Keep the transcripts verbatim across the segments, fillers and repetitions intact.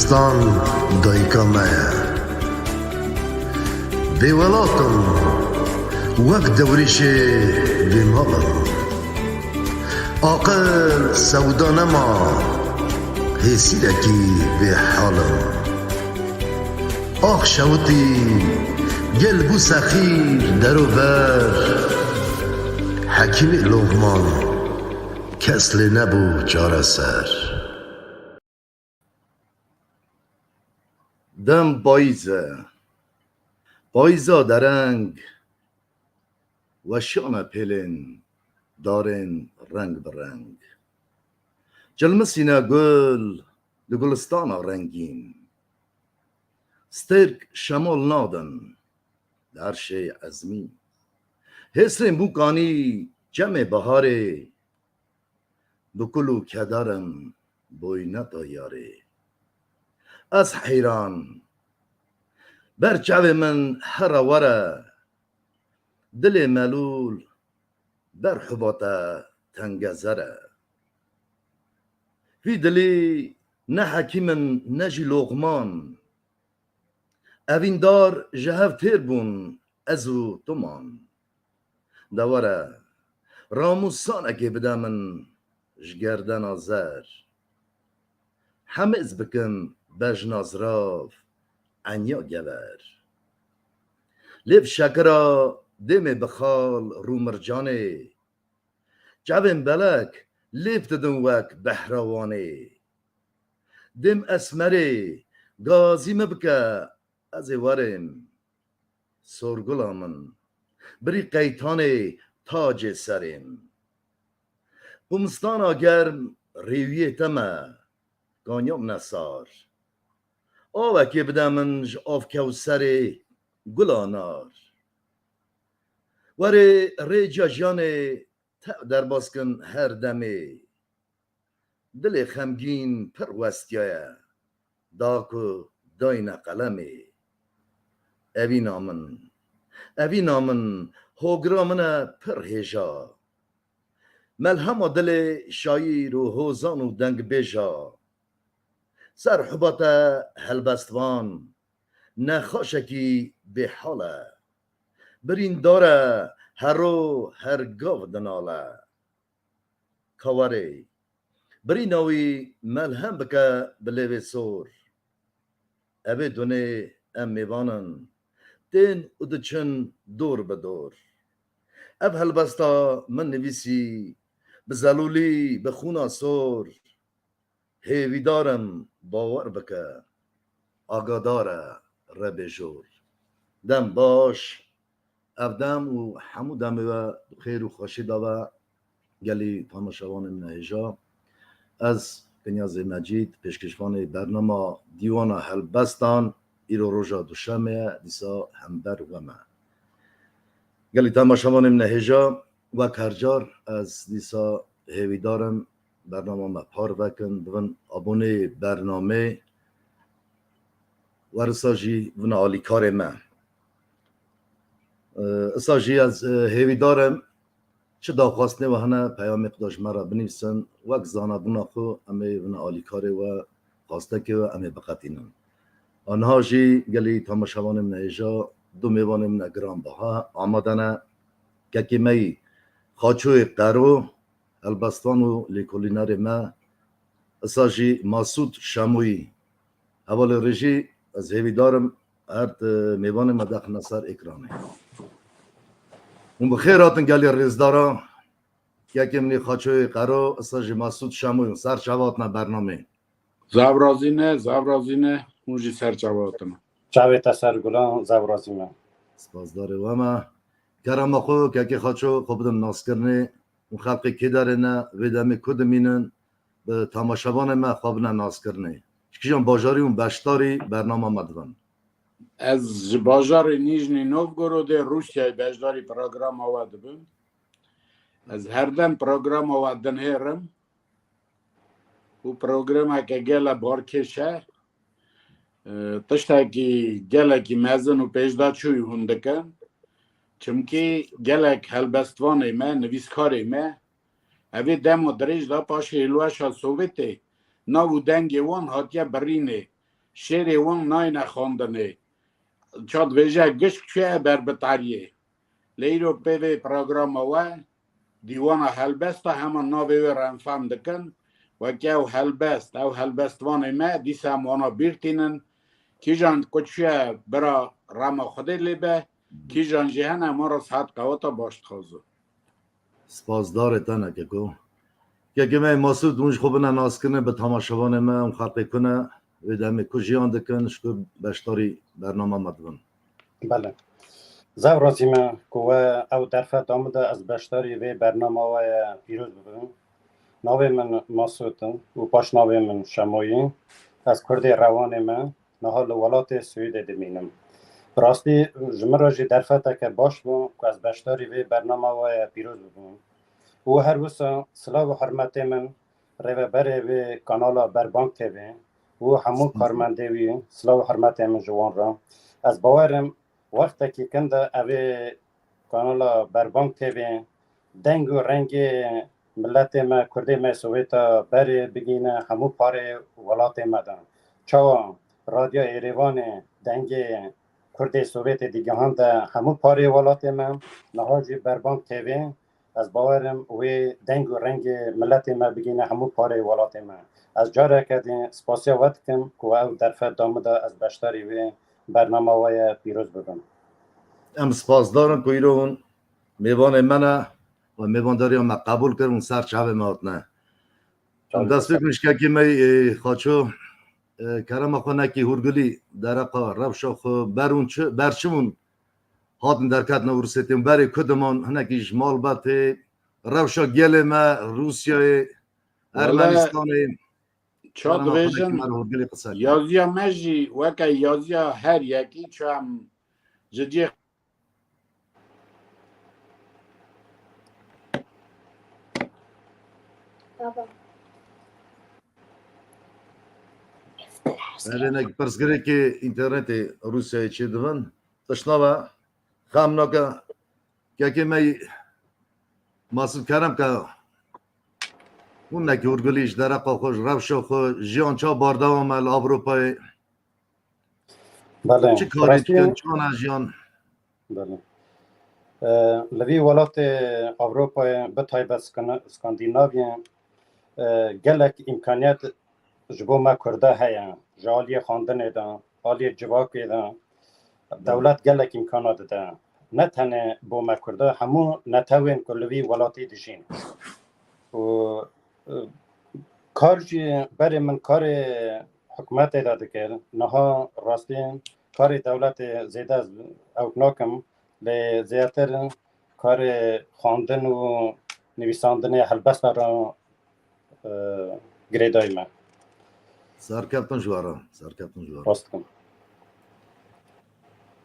Stan dayika me ye. Bêwelat im, wek dewrîşê bêmal im. Aqil sewda nema, hêsîrekî bêhal im. Ax şewitî, gel bû sexîr derober. Hekîmê Loqman, kes lê nebû çareser. Dem payîz e. Payîza dereng weşane pêlên darên reng bi reng. Cilmisîne gul di gulistana rengîn. Stêrk şemol nadin li erşê ezmîn. Hêsrên bûkanî çemê biharê bi kul û keder in boyne da yarê. Ez heyran, ber çavê min here were, dilê melûl ber hubate tengezer e. Vî dilî ne hekîm in ne jî loqman. Evîndar ji hev têr bûn, ez û tu man. De were, ramûsanekê bide min ji gerdena zer. Hemêz bikim bejna zirav, enya gever. Lêv şekira dêmê bi xal rûmircanê. Çavên belek lêv didin wek behrewanê. Dêm esmerê gazî min bike, ez ê werêm. Sorgula min, birî qeytanê tacê serêm. Qumistana germ rêwiyê te me, kanyam nesar. Avekê bide min ji av kewserê gula nar. Werê rêca jiyanê te derbas kin her demê. Dilê xemgîn pir westiyaye, da ku dayne qelemê. Evîna min, evîna min, hogira min e pir hêja. Melhema dilê şaîr û hozan û dengbêja. Ser hubate helbestvan, nexaşekî bêhal e. Birîndar e, hero her gav dinale. Ka werê, birîna wî melhem bike bi lêvê sor. Evê dunê em mêvan in, tên û diçin dor bi dor. Ev helbesta min nivîsî bi zelûlî, bi xûna sor. Hêvîdar im, bawer bike, agadar e Rebê jor. Dem baş, ev dem û hemû demê we bi xêr û xweşî de be. Gelî temaşevanê min e hêja. Ez Kinyazê Mecîd, pêşkêşvanê bernama Dîwana Helbestan, îro roja duşemê ye, dîsa hember we me. Gelî temaşevanê min e hêja, wek her car ez dîsa hêvîdar im bernama me parve kin, bibin abonê bernamê. Werisa jî bibin alîkarê me. Ee, isa jî ez, e, hêvîdar im, çi daxwastinê we hene, peyamê xwe da ji me re binivîsin. Wek zanabûna xwe em ê bibin alîkarê we, xwastekê we em ê biqetînin. A niha jî gelî temaşevanê min e hêja, du mêvanê min e giranbiha amade ne. Kekê me yî Xaçoyê Qero, helbestvan û lêkolînerê me, isa jî Masûd Şemoyî. Hevalê rejî, ez hêvîdar im her ti mêvanê me dexine ser ekranê. Hûn bi xêr hatin gelî rêzdara. Kekê min î Xaçoyê Qero, isa jî Masûd Şemoyî, ser çava hatine bernamê. Zav razî ne, zav razî ne, hûn jî ser çava hatine. Çavê te ser gulan, zav razî me. Spasdarê we me. Kerema xwe, kekê Xaço, xwe bidin naskirinê. Hûn xelkê kê derê ne, vê demê ku dimînin, bi temaşevanê me xwe bine naskirinê. Ji kîjan bajarî hûn beşdarî bernama me dibin? Ez ji bajarê Nîjnî Novgorodê, Rûsyayê, beşdarî programa we dibim. Ez her dem programa we dinhêrim û programeke gele barkêş e. E, tiştekî gelekî mezin û pêşdaçûyî hûn dikin. Çimkî gelek helbestvanê me, nivîskarê me, evê dema dirêj de paşê hêlweşa Sovêtê nav û dengê wan hatiye birînê. şêrê wan nayne xwendinê. Ça dibêje gişk çûye ber bi tariyê. Lê îro pê vê programa we dîwana helbesta heman navê wê re em fehm dikin. Wekî ew helbest, ew helbestvanê me dîsa em wana bîr tînin. Kîjan ku çûye bira rema Xwedê lê be, kîjan jî hene, em wan re sihet qeweta baş dixwazin. Spasdarê te ne keko. Kekê me Masûd, hûn ji xwe bine naskirin bi temaşevanê me, em xelqê ku ne, wê demê ku jiyan dikin, ji ku beşdarî bernama me dibin. Belê. Zew razî me ku we ew derfet da min de ez beşdarî vê bernama we ye pîroz bibim. Navê min Masûd in û paşnavê min Şemoyî. Ez Kurdê Rewanê me. Niha li welatê Swêdê dimînim. Bi rastî ji min re jî derfeteke baş bû ku ez beşdarî vê bernama we ye pîroz bibim. Û her wisa silav û hurmetê min rêveberê vê kanala Berbang T V û hemû karmendê wî, silav û hurmetê min ji wan re. Ez bawer im wextekî kin de evê kanala Berbang T V deng û rengê miletê me, Kurdê me Sowêta berê bigihîne hemû parê welatê me de. Çawa Radyo Êrêvanê dengê Kurdê Sowêtê digihande hemû parê welatê me, niha jî Berbang T V, ez bawer im wê deng û rengê miletê me bigihîne hemû parê welatê me. Ez careke din spasiya we dikim ku ew derfet da min de ez beşdarî wê bernama we ye pîroz bibim. Em spasdar in ku îro hûn mêvanê me ne û mêvandariya me qebûl kir û ser çavê me hatine. Em dest pê bikin ji kekê me, e, Xaço, e, kerema xwe nekî hûrgilî dereqa rewşa xwe ber hûn çi, ber çi bûn hatin derketin Ewrûsetê û berê ku diman hinekî ji malbatê rewşa gelê me, Rûsyayê, Wele, Ermenistanê, ça kerema xwe nekî dibêjin, me re hûrgilî qise kir. Yaziya me jî weke yaziya her yekî, çi em ji cihê Belê, nek pirsgirêkê înternetê Rûsyayê çêdibin. Tiştna ve xem nake. Kekê me Masûd, kerem ke hûn nekî hûrgilî ji dereqa xwe, ji rewşa xwe, jiyan ça berdewam e li Ewropayê? Belê. Çi karî dikin, çi wana jiyan? Belê. E, li vî welatê Ewropayê, bi taybet Skana-, Skandînavyê, e, gelek îmkaniyet ji bo me Kurda heye. Ji aliyê xwendinê de, aliyê civakê de, dewlet gelek îmkana dide. Ne tenê bo me Kurda, hemû netewên ku li vî welatî dijîn. Û, e, kar jî berê min karê hikûmetê de dikir. Niha rastî karê dewletê zêde ez ewk nakim, lê zêdetir karê xwendin û nivîsandinê helbesta re, e, girêdayî me. Serkeftin ji we re, serkeftin ji we re. Rast dikim.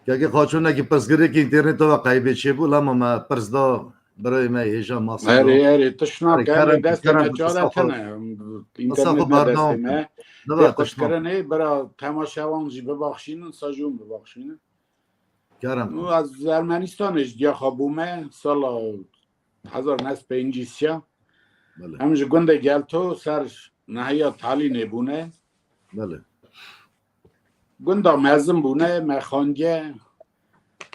Kekê Xaço, nekî pirsgirêkî înterneta we qeybê çêbû, lema me pirs da birayê me hêja Masî Erê, do. Erê, tişna Erê, kerem, destê kerem, me çare qisa xwe, tine. Qisa xwe berdewam kin. Tê qutkirinê, bira temaşevan jî bibaxşînin, sa jî hûn bibaxşînin. Kerem. Û ez Ermenistanê ji diya xwe bûme, sala hezar neh sed pêncî sê. Belê. Em ji gundê Gelto ser nehiya Talînê bûne. Belê. Gunda mezin bûne, me xandiye.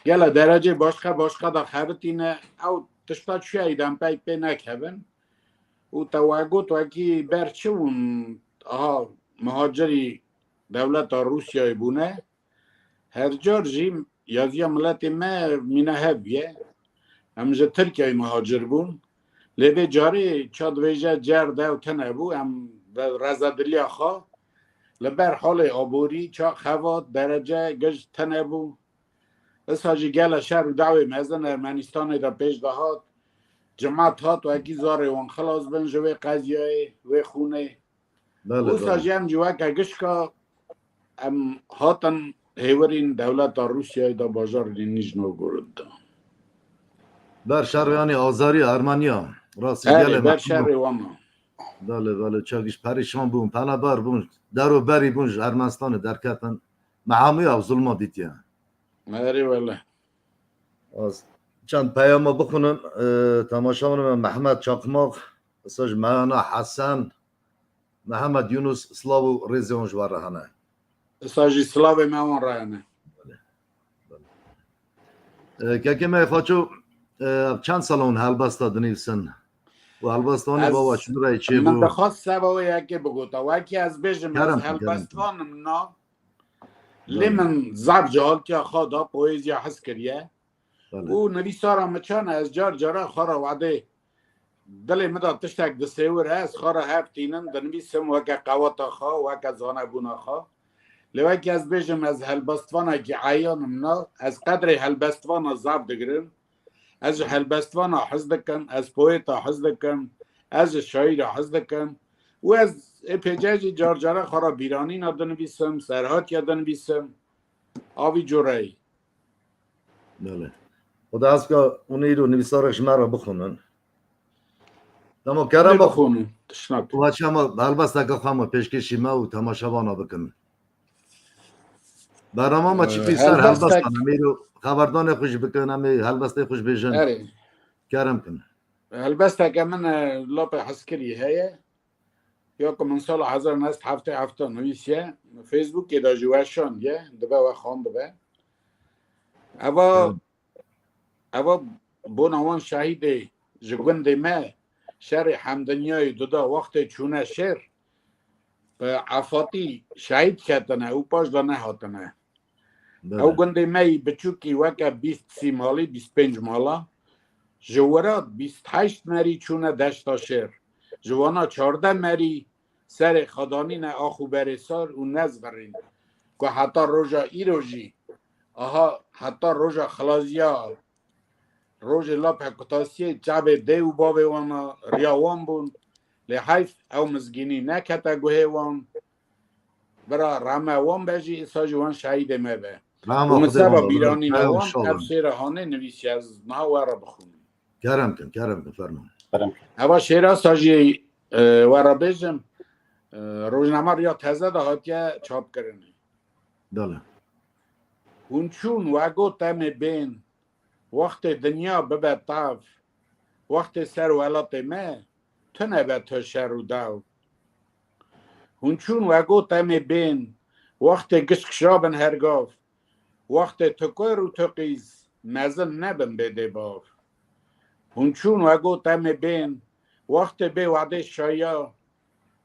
Gele derecê başqa başqa da xebitîne. Ew tişta çûye îdem pey pê nekevin. Û te we got wekî ber çi bûn? Aha, muhacirî dewleta Rûsyayê bûne. Her car jî yaziya miletê me mîne hev bûye. Em ji Tirkiyeyê muhacir bûn. Lê vê carê ça dibêje cer dew tune bû, em bi rezediliya xwe li ber halê aborî ça xevat derece giş tune bû. Isa jî gele şer û dawê mezin Ermenistanê de pêş de hat. Cimat hat wekî zarê wan xilas bin ji wê qeziyayê, wê xûnê. Belê, Wisa belê. jî em jî weke gişka em hatin hêwirîn dewleta Rûsyayê de bajarê Nîjnogorod de. Ber şerê yanî azarî Ermeniya. Rastî Erê, gelê ber me. şerê wan e. Belê, belê. Çagiş perîşan bûn, penaber bûn, dero berî bûn ji Ermenistanê derketin. Me hemûya ew zulma dîtiye. Erê wele. Az çend peyama bixwînim, e, temaşevanê me Mehmet Çakmak, mesaj Meyana Hesen, Mihemed Yunus, silav û rêzê wan ji we re hene. Îsa jî silavê me wan rayane. E, Kekê me Xaço, e, çend sala hûn helbesta dinivîsin? Û helbestvanê Ez- bava çi rayê çê Min bû? dixwest seba wê yekê bigota. Wekî ez bêjim, Kerem ez kir, kerem kir. helbestvan im na. Lê Belê. min zaf cahiltiya xwe da poeziya hez kiriye. Belê. Û nivîsara min çan e, ez car cara xwe re wadê dilê min de tiştek disêwir e, ez xwe re hev tînim, dinivîsim weke qeweta xwe, weke zanebûna xwe. Lê wekî ez bêjim, ez helbestvanekî eyan im na, ez qedrê helbestvana zaf digirim. Ez ji helbestvana hez dikim, ez poeta hez dikim, ez ji şaîra hez dikim. Û ez ê pêce jî car cara xwe re bîranîna dinivîsim, serhatiya dinivîsim. Avî coreyî. Belê. Xuda ez ka hûn îro nivîsarek ji me re bixwînin. Dema kerem Hûn ê bixwînin, tişnak. Û haçî hema helbesteke xwe hema pêşkêşî me û temaşevana bikin. Bernama me Ee, çi pî ser helbestek- helbestan, em îro xeberdanê xwe jî bikin, em ê helbestê xwe jî bêjin. Erê. Kerem kin. Helbesteke min, e, lapê hezkirî heye. Ya ku min sala hezar neh sed heftê heft nivîsiye, Facebookê de jî weşandiye, dibe we xandibe. Eva, Evet. eva bona wan şehîdê ji gundê me, şerê hemdinyayê dida wextê çûne şêr, bi efatî şehîd ketine û paş de nehatine. Belê. Ew gundê me yî biçûkî weke bîst sî malî, bîst pênc mala, ji Wirat bîst heşt merî çûne deşta şêr. Ji wana çardeh merî serê xwe danîne ax û berê sar û nezvirîn. Ku heta roja îro jî, aha, heta roja xilaziya, rojê lap hekutasiyê çavê dê û bavê wan a riya wan bûn. Lê heyf ew mizgînî nekete guhê wan. Bira rehme wan be jî, îsa jî wan şehîdê me be. Rehma Û min Xwedê seba wan be, bîranîna rehma wan, wan. Ev şêra hanê nivîsiye, ez niha we re bixwînim. Kerem kin, kerem kin, fermo. Kerem kin. Eva şêra sa jî, e, we re bêjim, e, rojnama Riya Teze de hatiye çapkirinê. Belê. Hûn çûn we got em ê bên, wextê dinya bibe tav, wextê ser welatê me, tune be tu şer û daw. Hûn çûn we got em ê bên, wextê gişk şabin her gav, wextê tu kor û tu qîz, mezin nebin bê dê bav. Hûn çûn we got em ê bên, wextê bê wadê şaya,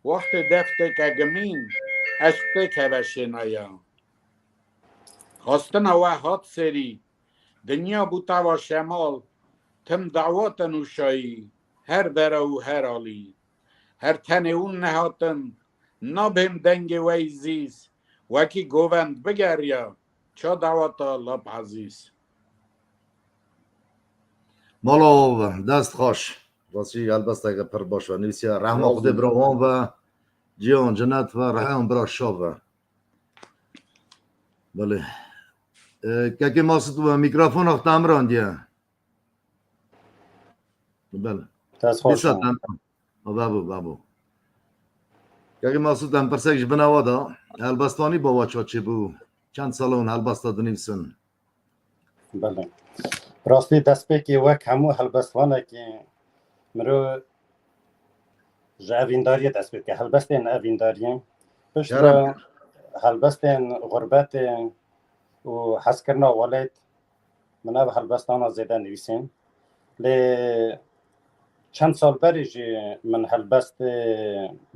wextê def têke gimîn, eşq têkeve şênaya. Xwestina we hat serî, dinya bû tava şemal, tim dawat in û şayî, her dere û her alî. Her tenê hûn nehatin, nabêm dengê we yî zîz, wekî govend bigeriya, ça dawata lap ezîz. Mala we be, dest xweş. Rastî helbesteke pir baş e. Nivîsiye rehma Razî Xwedê me. bira wan ve, ciyan cinet ve, reheyan bira şav ve. Belê. E, Kekê Masud we, mîkrofona xwe te emirandiye. Belê. Dest xweş Dîsa be. Te em-, ha, babo, babo. Kekê Masud em pirsek ji bina we da. Helbestvanî ba we ça çêbû? Çend sala hûn helbesta dinivîsin? Belê. Rastî destpêkê wek hemû helbestvanekî mirov ji evîndariyê dest pê dike. Helbestên evîndariyê. Piştre Kerem. helbestên xurbetê û hezkirina welêt min ev helbestana zêde nivîsîn. Lê çend sal berî jî min helbestê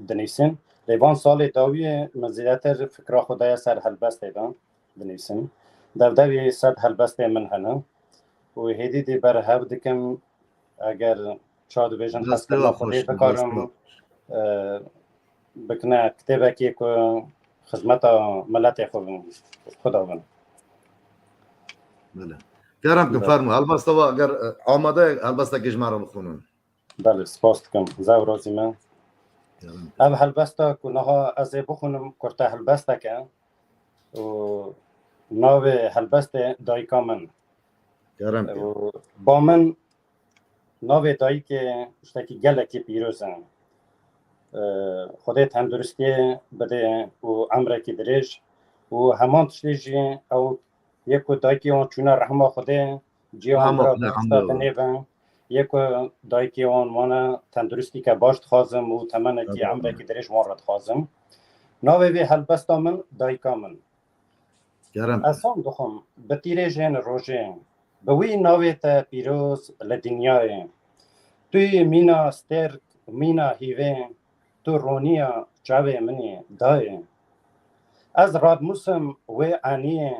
dinivîsîn. Lê van salê dawiyê min zêdetir fikra xwe daye ser helbestê de. Dinivîsim. Dev devî sed helbestê min hene û hêdî dî berhev dikim, eger ça dibêjin Destê hezkirina we xwedê xweş be, bikarim, destê we. e, bikine kitêbekê ku xizmeta miletê xwe bin, xwe da bin. Belê. Kerem kin, Belê. fermo. Helbesta we eger, e, amade ye, helbestekê ji me re bixwînin. Belê, spas dikim. Zew razî me. Kerem. Ev helbesta ku niha ez ê bixwînim, kurte helbestek e û navê helbestê Dayika Min. Kerem kin. Û ba min navê dayikê tiştekî gelekî pîroz e. Ee, Xwedê tenduristiyê bide û emrekî dirêj û heman tiştê jî ew yê ku dayikê wan çûne rehma Xwedê, cihê wan Rehma bira Xwedê, behsa elhamdulillah. dinê ve. Yê ku dayikê wan wane tenduristîke baş dixwazim û temenekî Elhamdulillah. emrekî dirêj wan re dixwazim. Navê vê helbesta min Dayika Min. Kerem. Ez son dixwim bi tîrêjên rojê, bi wî navê te pîroz li dinyayê. Tu yî mîna stêrk, mîna hîvê, tu roniya çavê min î dayê. Ez radmûsim wê eniyê,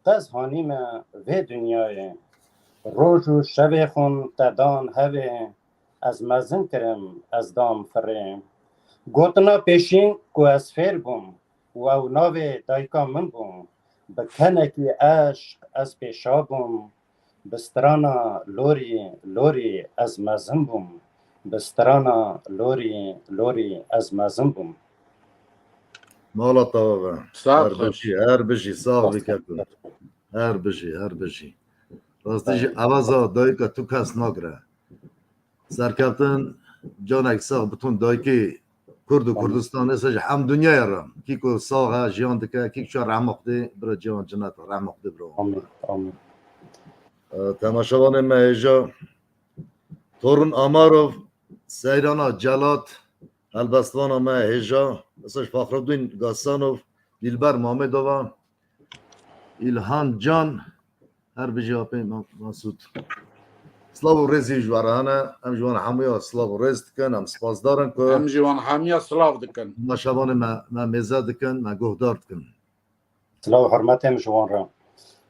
qez hanîme vê dinyayê. Roj û şevê xwin te dan hevê, ez mezin kirim, ez dam firê. Gotina pêşîn ku ez fêr bûm, û ew navê dayika min bû. Bi kenekî eşq ez pêşa bûm, bi strana lorî, lorî ez mezin bûm. Bi strana lorî, lorî ez mezin bûm. Mala te ava be. Sax Her xweş. bijî, her bijî, sax Sax bî xweş. keko. Her bijî, her bijî. Rastî jî Amin. evaza dayika tu kes nagire. Serkeftin, canek sax bitûn dayikê Kurd û Amin. Kurdistanê se ji hem dinyayê re. Kî ku sax e, jiyan dike, kî ku çar rehma Xwedê, bira ciyan cinet, rehma Xwedê bira. Amin, amin. E, temaşevanê me hêja Torun Amarov, Seyrana Celat, helbestvana me hêja, mesaj Faxruddin Gasanov, Dilber Mamedova, İlhan Can, her bijî apê Ma-, Masûd. Silav û rêzî ji we re hene, em ji wan hemûya silav û rêz dikin, em spasdar in ku Em ji wan hemiya silav dikin. temaşevanê me, me mêze dikin, me guhdar dikin. Silav û hurmetê min ji wan re.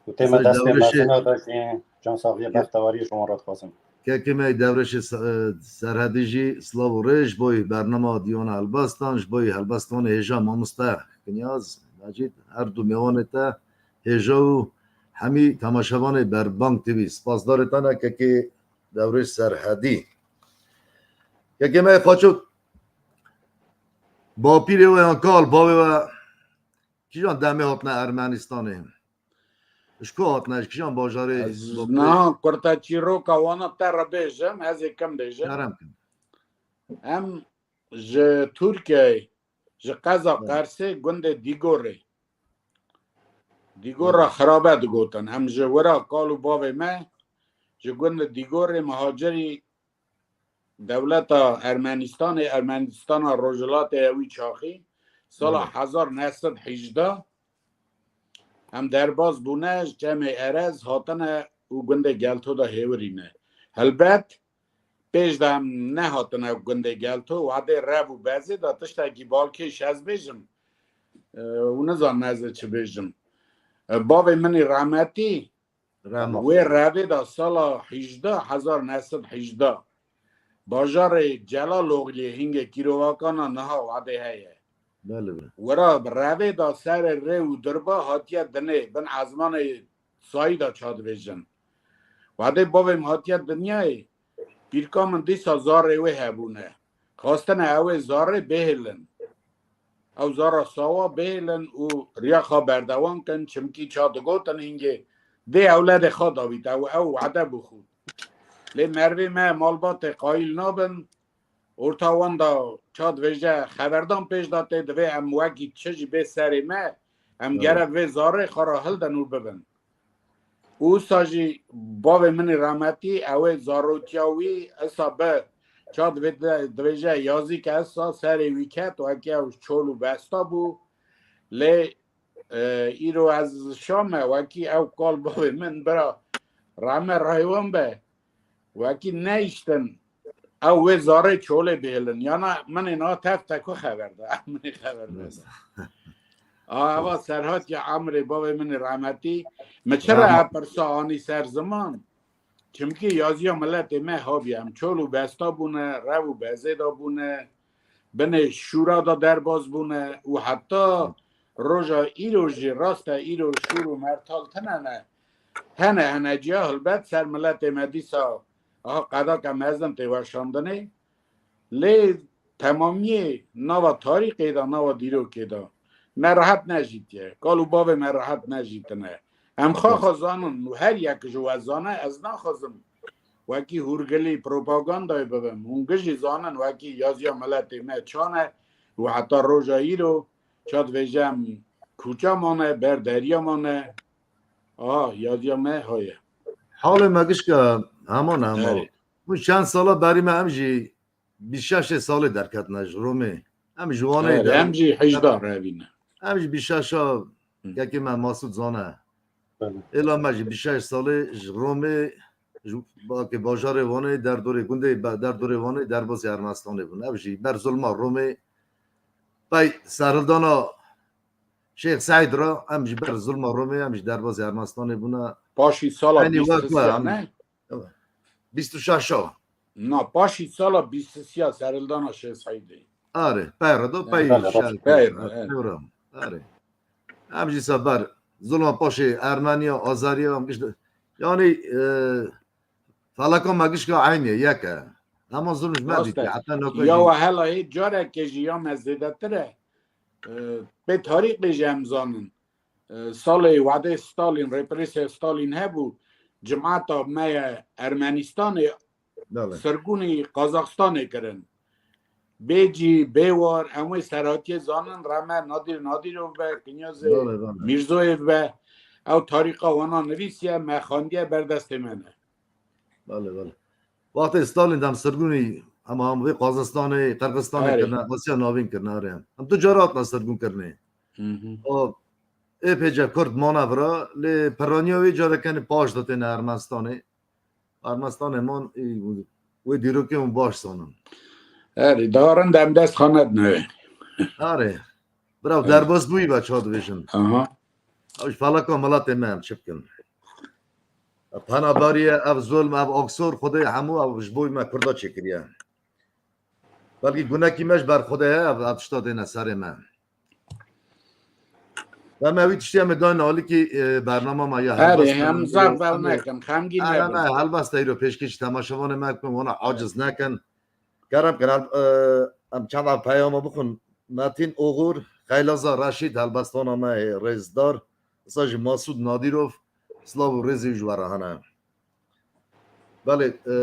Û tê me Mesaj destê Dewrêşê mezina de jî can saxiyê, bextewariyê ji wan re dixwazim. Kekê me Dewrêşê Se-, Serhedî jî silav û rêz ji bo bernama Diyana Helbestan, ji bo helbestanê hêja mamoste Kinyaz Mecîd, her du mêvanê te hêja û hemî temaşevanê Berbang T V. Spasdarê te ne kekê Dewrêş Serhedî. Kekê me Xaçok, bapîrê we yan kal bavê we kîjan demê hatine Ermenistanê? Ji ku hatine, ji kîjan bajarê? Ez Bapîrê niha kurta çîroka wana te re bêjim, ez ê kim bêjim. Kerem kin. Em ji Tirkiyeyê, ji qeza Evet. Qersê gundê Dîgorê. Dîgora Evet. Xirabe digotin. Em ji wira kal û bavê me ji gundê Dîgorê muhacirî dewleta Ermenistanê, Ermenistana Rojhilatê ewî çaxî, sala Evet. hezar neh sed hejdeh em derbas bûne, ji Çemê Erez hatine û gundê Gelto de hêwirîne. Helbet, pêş de em nehatine gundê Gelto, wadê rev û bezê de tiştekî balkêş ez bêjim, e, û nizanim ez ê çi bêjim. E, bavê min î rehmetî, Rehma wê Xwedê. revê de sala hejdeh, hezar neh sed hejdeh, bajarê Celalogliyê hingê Kîrovakana niha wadê heye. Belê be. Wira bi revê de serê rê û dirba hatiye dinê, bin ezmanê sayî de çadivêjin. Wadê bavê min hatiye dinyayê, pîrka min dîsa zarê wê hebûne. Xwestine ew ê zarê bihêlin. Ew zara sawa bihêlin û riya xwe berdewam kin, çimkî ça digotin hingê dê ewledê xwe davît, ew, ew wade bû xwe. Lê mervê me malbatê qayîl nabin, orta wan da ça divêje xeberdan pêş de tê, divê em wekî çi jî bê serê me, em Evet. gere vê zarê xwe re hildin û bibin. Û wisa jî bavê min î rehmetî, ew ê zarotiya wî, esa bi ça divê-, divêje yazî ke esa serê wî ket, wekî ew çol û besta bû. Lê, e, îro ez Şam me, wekî ew kal bavê min bira rehme raywan be, wekî neyiştin ew wê zarê çolê bihêlin. Yana min ê na tev te ku xeber da, min ê xeber da. Evet. A, eva serhatiya emrê bavê min ê rehmetî. Mi çira Rehmet. ev pirsa anî ser ziman? Çimkî yaziya miletê me habiye, em çol û besta bûne, rev û bezê de bûne, binê şûra de derbas bûne û heta roja îro jî rast e, îro şûr û mertal tine ne. Hene hene ciya hilbet ser miletê me dîsa aha qedaka mezin tê weşandinê. Lê temamiyê nava tarîxê de, nava dîrokê de me rehet nejîtiye. Kal û bavê me rehet nejîtine. Em xwe xwe zanin û her yek ji we zane, ez naxwazim wekî hûrgilî propagandayê bibim. Hûn gijî zanin wekî yaziya miletê me çan e û heta roja îro ça divêje em kûça mane, ber derya mane. Aha, yaziya me haye. Halê me gişka heman heman. Erê. Hûn çend sala berî me em jî bîst şeş salê derketine ji Romê. Em ji Wanê Erê, de em jî hejda revîne. Em jî bîst şeş a Hı. Kekê me Masûd zane. Belê. Êla me jî bîst şeş salê ji Romê, ji bakê bajarê Wanê, derdorê gundê, be-, derdorê Wanê derbasî Ermenistanê bûn. Ev jî ber zulma Romê, pey serhildana Şêx Seîd re, em jî ber zulma Romê, em jî derbasî Ermenistanê bûne. Paşî sala Eynî wek bîst û sê, me, em ne? Bîst û şeş a. Na, paşî sala bîst û sê serhildana Şêx Seîdê. Arê, peyre do, pey Belê, şer, peyre, peyre, evet. Peyre, arê. Em jî seber zulma paşê Ermeniya, Azeriya, em gişt-, yanî, e, felaka me gişka eynî ye, yek e. Hema zulm ji me Rast dîtî, e. Heta naka Ya jî. We hela hê carekê jî ya me zêdetir e. E, pê tarîxê jî em zanin. E, salê wadê Stalin, represiya Stalin hebû, cimata me ye Ermenistanê Belê. sirgûnî Qazaxistanê kirin. Bê cî, bê war, em wê serhatiyê zanin, reme Nadir Nadirov be, Kinyazê Belê, belê. Mîrzoyev be, ew tarîxa wana nivîsiye, me xandiye ber destê me ne. Belê, belê. Wextê Stalin dem sirgûnî, em, em vê Qazaxistanê, Qirxizistanê Erê. kirine, Asya Navîn kirine, erê. Em du cara hatine sirgûn kirinê. Hı hı. O, ê pêce Kurd mane vira, lê piraniya wê carekê paş de têne Ermenistanê. Ermenistanê man, ê, wê dîrokê hûn baş zanin. Erê, darin dem dest xanet ne. Erê. Bira, Evet. derbas bûyî be, ça dibêjin. Aha. Ew ji felaka miletê me em çi bikin? Penaberî ye, ev zulm, ev aksor, Xwedê hemû ev ji bo me Kurda çêkiriye. Belkî gunekî me ji ber Xwedê heye, ev, ev tişta dêne serê me. Em ewî tiştî em ê dayne alîkî, e, bernama me ya Erê, helbest em em zaf vel em ê nekin, xemgîn Erê, nebin. em ê helbest eyro pêşkêşî temaşevanê me bikin, wana aciz nekin. Kerem kin, hel-, e, em çend ev peyama bixwin. Metîn Oxur, Xeylaza Reşîd, helbestana me ê rêzdar. Wisa jî Masûd Nadîrov, silav û rêzê wî ji we re hene. Belê, e,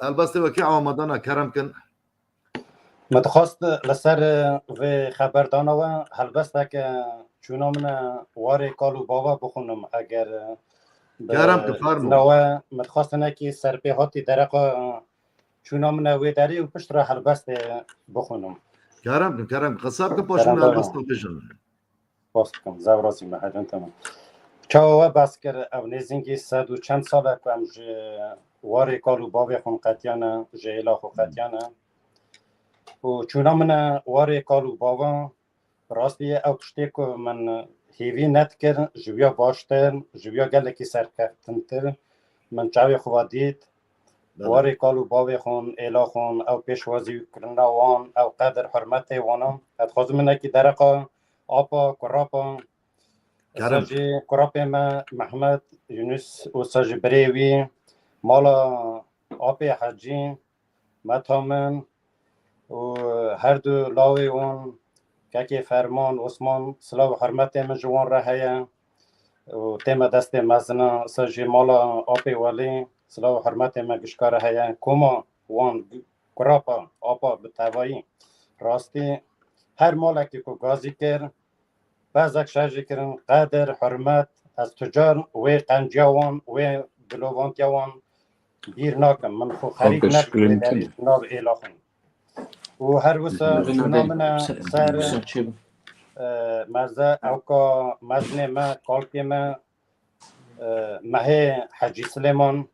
helbestê we kê amade ne, kerem kin. Min dixwast li ser, e, vê xeberdana we helbestek, e, çûna min e warê kal û bava bixwînim, eger, e, bi Kerem kin, fermo. izna we, min dixwast hinekî serpêhatî dereqa, e, çûna min e wê derê û piştre helbestê bixwînim. Kerem kin, kerem kin. Qisa bikin, paş Kerem min baba. helbesta bêjin. Spas dikim. Zev razî me, herin temam. Çawa we behs kir, ev nêzîngî sed û çend sal e ku em ji warê kal û bavê xwe qetiyane, ji êla xwe qetiyane. Û çûna min e warê kal û bava, bi rastî ew tiştê ku min hêvî nedikir, ji wiya baştir, ji wiya gelekî serkeftintir, min çavê xwe va dît. Belê. Warê kal û bavê xwe, êla xwe, ew pêşwazî kirina wan, ew qedir hurmetê wan e. Ez dixwazim hinekî dereqa apa, kurapa, Kerem. Sa jî kurapê me Mehmet, Yunus û sa jî birê wî, mala apê Hecî, Meta min û her du lawê wan, kekê Ferman, Osman, silav û hurmetê min ji wan re heye û tê me destê mezina, sa jî mala apê Welî, silav û hurmetê me gişka re heye. Koma wan, kurapa, apa bi tevayî. Rastî her malekî ku gazî kir, Bezek şer jî kirin, qedir, hurmet, ez tu car wê qenciya wan, wê dilovantiya wan bîr nakim. Min xwe xerîb Xelkê nekim şikilên wê derî tune. Nav êla xwe. Û her wisa Hı hı. çûna min e ser, Ser çi? e, meze, ewka mezinê me, kalkê me, e, mehê Hecî Silêman.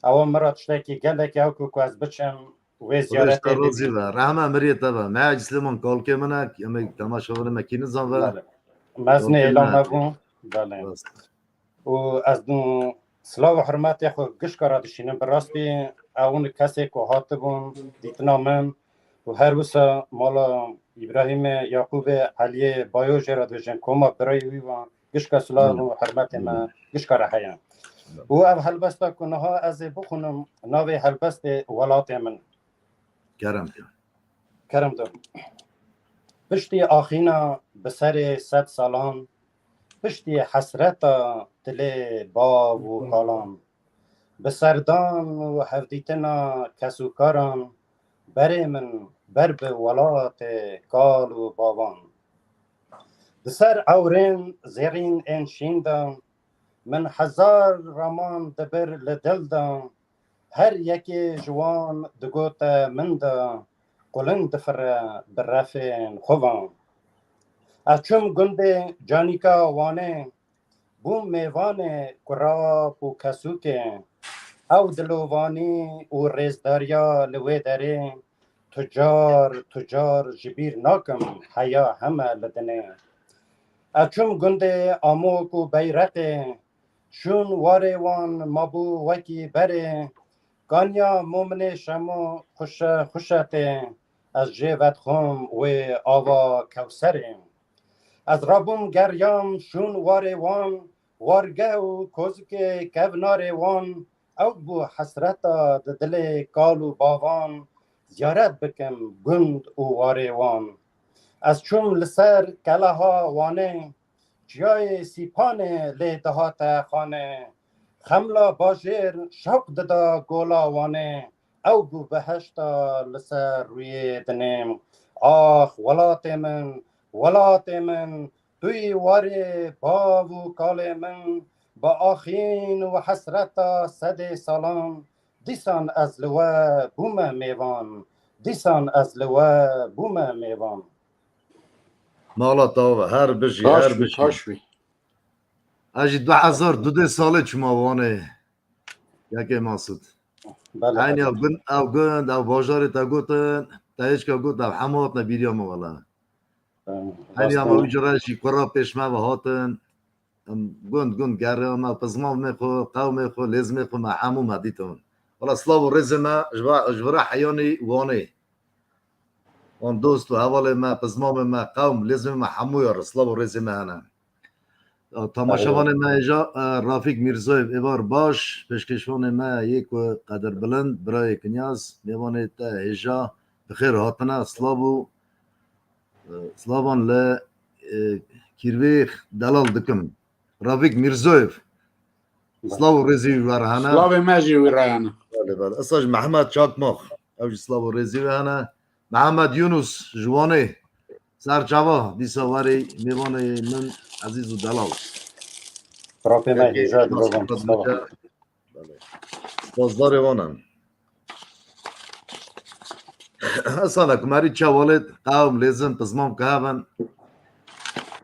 Ewa min re tiştekî gelek ew ku, ku ez biçim wê Xwedê ji te ziyaretê razî bibînim. be. Rehma miriyê te be. Me Hecî Silêman kalkê min e, em ê temaşevanê me kî nizan ve. Belê. Mezinê Kalkê êla me. me bû. Belê. Rast. Û ez dû silav û hurmetê xwe gişka re dişînim. Bi rastî ew hûn kesê ku hatibûn dîtina min û her wisa mala Îbrahîmê, Yaqûbê, Eliyê Bayo jê re dibêjin, koma birayê wî ve gişka silav û hurmetê me gişka re heye. Û ev helbesta ku niha ez ê bixwînim, navê helbestê Welatê Min. Kerem. Kerem de. Piştî axîna bi serê sed salan, piştî hesreta dilê bav û kalan, bi serdan û hevdîtina kesûkaran, berê min ber bi welatê kal û bavan. Di ser ewrên zêrîn ên şîn de, min hezar raman dibir li dil de, her yekê ji wan digote min de, quling difire bi refên xwe ve. Ez çûm gundê Canîka Wanê, bûm mêvanê kurap û kesûkê. Ew dilovanî û rêzdariya li wê derê tu car, tu car ji bîr nakim, heya heme li dinê. Ez çûm gundê Amok û Beyreqê, şûn warê wan mabû wekî berê. Kaniya mominê şemo xuşe xuşe tê, ez jê vedixwim wê ava Kewserê. Ez rabûm geriyam şûn warê wan, wargeh û kozikê kevnarê wan, ew bû hesreta di dilê kal û bavan, ziyaret bikim gund û warê wan. Ez çûm li ser keleha Wanê, çiyayê Sîpanê lê dihate xanê. Xemla bajêr şewq dida gola Wanê, ew bû behişta li ser rûyê dinê. Ax, welatê min, welatê min, tu yî warê bav û kalê min, bi axîn û hesreta sedê salan, dîsan ez li we bûme mêvan, dîsan ez li we bûme mêvan. Mala te ava, her bijî, her bijî. Taş wî. Ez jî du hezar dudê salê çûma Wanê. Yekê Masûd. Eynî ev gund, ev gund, ev bajarê te gotin, te hêçka got, ev hemû hatine bîriya min wele. Eynî ama wî cure jî kura pêş me ve hatin. Em gund gund geriyame, pizmamê xwe, qewmê xwe, lêzmê xwe me hemû me dîtin. Wela silav û rêzê me ji we, ji we re heyanî Wanê. Wan dost û hevalê me, pizmamê me, qewm, lêzmê me hemûya re silav û rêzê me hene. Tamaşevanê me hêja, e, Rafîk Mîrzoyev êvar baş, pêşkêşvanê me yê ku qedirbilind, birayê Kinyaz, mêvanê te hêja bi xêr hatine, silav û, e, silavan li, e, kîrvê delal dikim. Rafîk Mîrzoyev, silav û rêzî wî re hene. Silavê me jî wî re hene. Belê, belê. Esa ji Mehmet Çakmax, ew jî silav û rêzî wî hene. Mehmet Yunus ji Wanê, ser çava dîsa werê mêvanê min ezîz û delal. Rapê me hêja dilovan. Belê. Spasdarê wan in. Esana ku merî çawalêt, qewm, lêzim, pizmam ku hevin,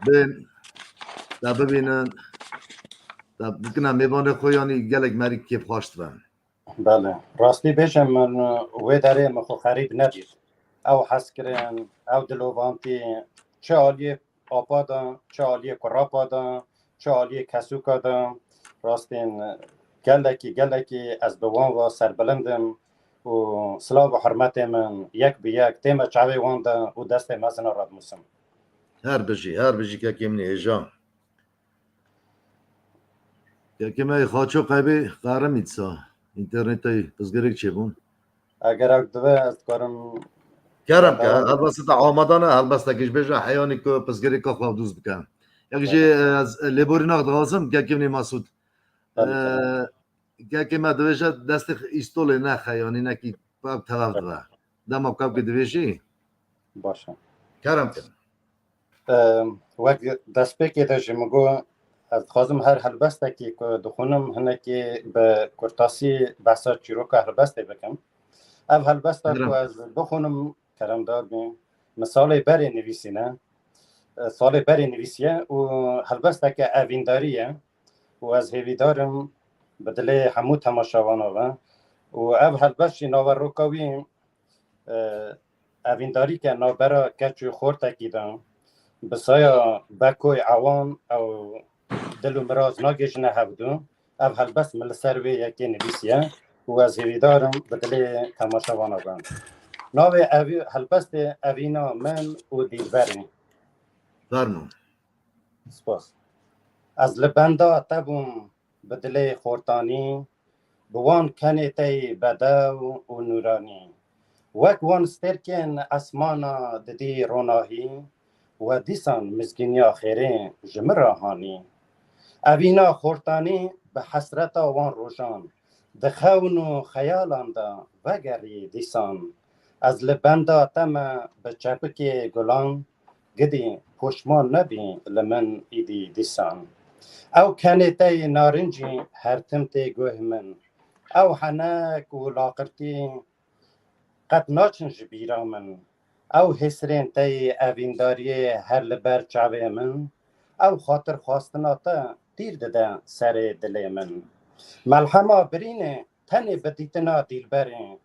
bên, te bibînin, te bikine mêvanê xwe, yanî gelek merî kêfxweş dibe. Belê. Rastî bêjim, min wê derê min xwe xerîb nedît. Ew hezkirin, ew dilovantî, çi aliyê apa de, çi aliyê kurapa de, çi aliyê kesûka de, rastîn gelekî, gelekî ez bi wan ve serbilind im û silav û hurmetê min yek bi yek tême çavê wan de û destê mezin e radimûsim. Her bijî, her bijî kekê min ê hêja. Kekê me yê Xaço qeybê qerimî disa. Înternetê pirsgirêk çêbûn. Eger ew divê ez dikarim. Kerem ke, helbesteke amade ne, helbestekî ji bêje heyanî ku pirsgirêka xwe dûz bike. Yek jî, e, ez, e, lêborînak dixwazim, kekê min ê Mesûd. Belê, e, kerem. Kekê me dibêje destê îstolê nexe, yanî nekî ev tevaf dibe. Dema ku ev ku dibêjî. Baş e. Kerem ke. Em, wek destpêkê de jî min got, ez dixwazim her helbestekî ku dixwînim hinekî bi kurtasî behsa çîroka helbestê bikim. Ev helbesta ku ez bixwînim, keremdar bî, min salê berê nivîsîne. E, salê berê nivîsiye û helbesteke evîndarî ye û ez hêvîdar im bi dilê hemû temaşevana ve û ev helbest jî naveroka wî e, evîndarî ke navbera keç û xortekî de bi saya Bekoy Ewan ew dil û miraz nagêjine hevdu. Ev helbest min li ser wê yekê nivîsiye û ez hêvîdar im bi dilê temaşevana be. Navê evî-, helbestê Evîna min û Dîlberê. Fermo. Spas. Ez li benda te bûm bi dilê xortanî, bi wan kenê te yî bedew û nûranî. Wek wan stêrkên esmana didî ronahî, we dîsan mizgîniya xêrê ji min re hanî. Evîna xortanî bi hesreta wan rojan, di xewn û xeyalan de vegerî dîsan. Ez li benda te me bi çepikê gulan, gidî poşman nebî li min îdî dîsan. Ew kenê te yê narincî her tim tê guh min. Ew henek û laqirtî qet naçin ji bîra min. Ew hêsirên te yê evîndariyê her li ber çavê min, ew xatirxwastina te tîr dide serê dilê min. Melhema birînê tenê bi dîtina dîlberê.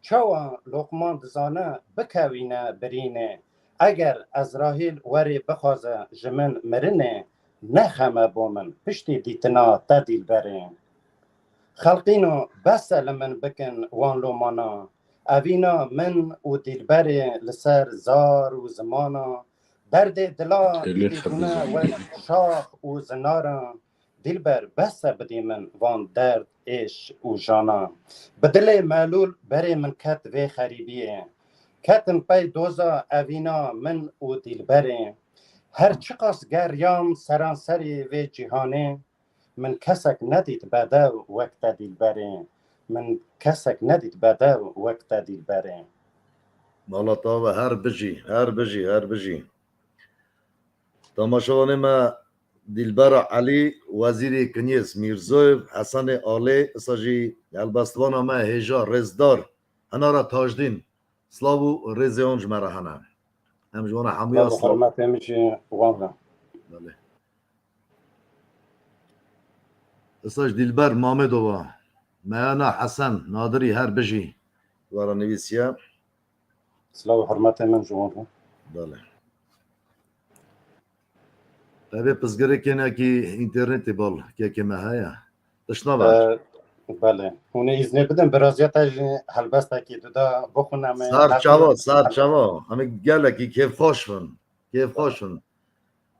Çawa Loqman dizane bikewîne birînê? Eger Ezrahîl werê bixwaze ji min mirinê, nexeme bo min piştî dîtina te dîlberê. Xelqîno bes e li min bikin wan lomana. Evîna min û dîlberê li ser zar û zimana. Derdê dila Elê îdî bûne xebîz. Wek şax û zinara. Dîlber bes e bidî min van derd, êş û jana. Bi dilê melûl berê min ket vê xerîbiyê. Ketim pey doza evîna min û dîlberê. Her çiqas geriyam seranserî vê cîhanê. Min kesek nedît bedew wek te dîlberê. Min kesek nedît bedew wek te dîlberê. Mala te ava her bijî, her bijî, her bijî. Temaşevanê me Dîlbera Elî, Wezîrê Kinyês Mîrzoyev, Hesenê Alê, isa jî helbestvana me hêja rêzdar Hinara Tajdîn. Silav û rêzê wan ji me re hene. Em ji wana hemûya Silav û silav. Hurmetê min jî wan re. Belê. Isa ji Dîlber Mamedova, Meyana Hesen Nadirî her bijî. Wara nivîsiye. Silav û hurmetê min ji wan re. Belê. Evê pirsgirêkênekî înternetê bal kekê me heye. Tişt nabe. Ee, belê. Hûn ê îznê bidin, biraziya te jî helbestekî duda bixwîne me. Sar çava, sar çava. Em ê gelekî kêfxweş bin. Kêfxweş bin.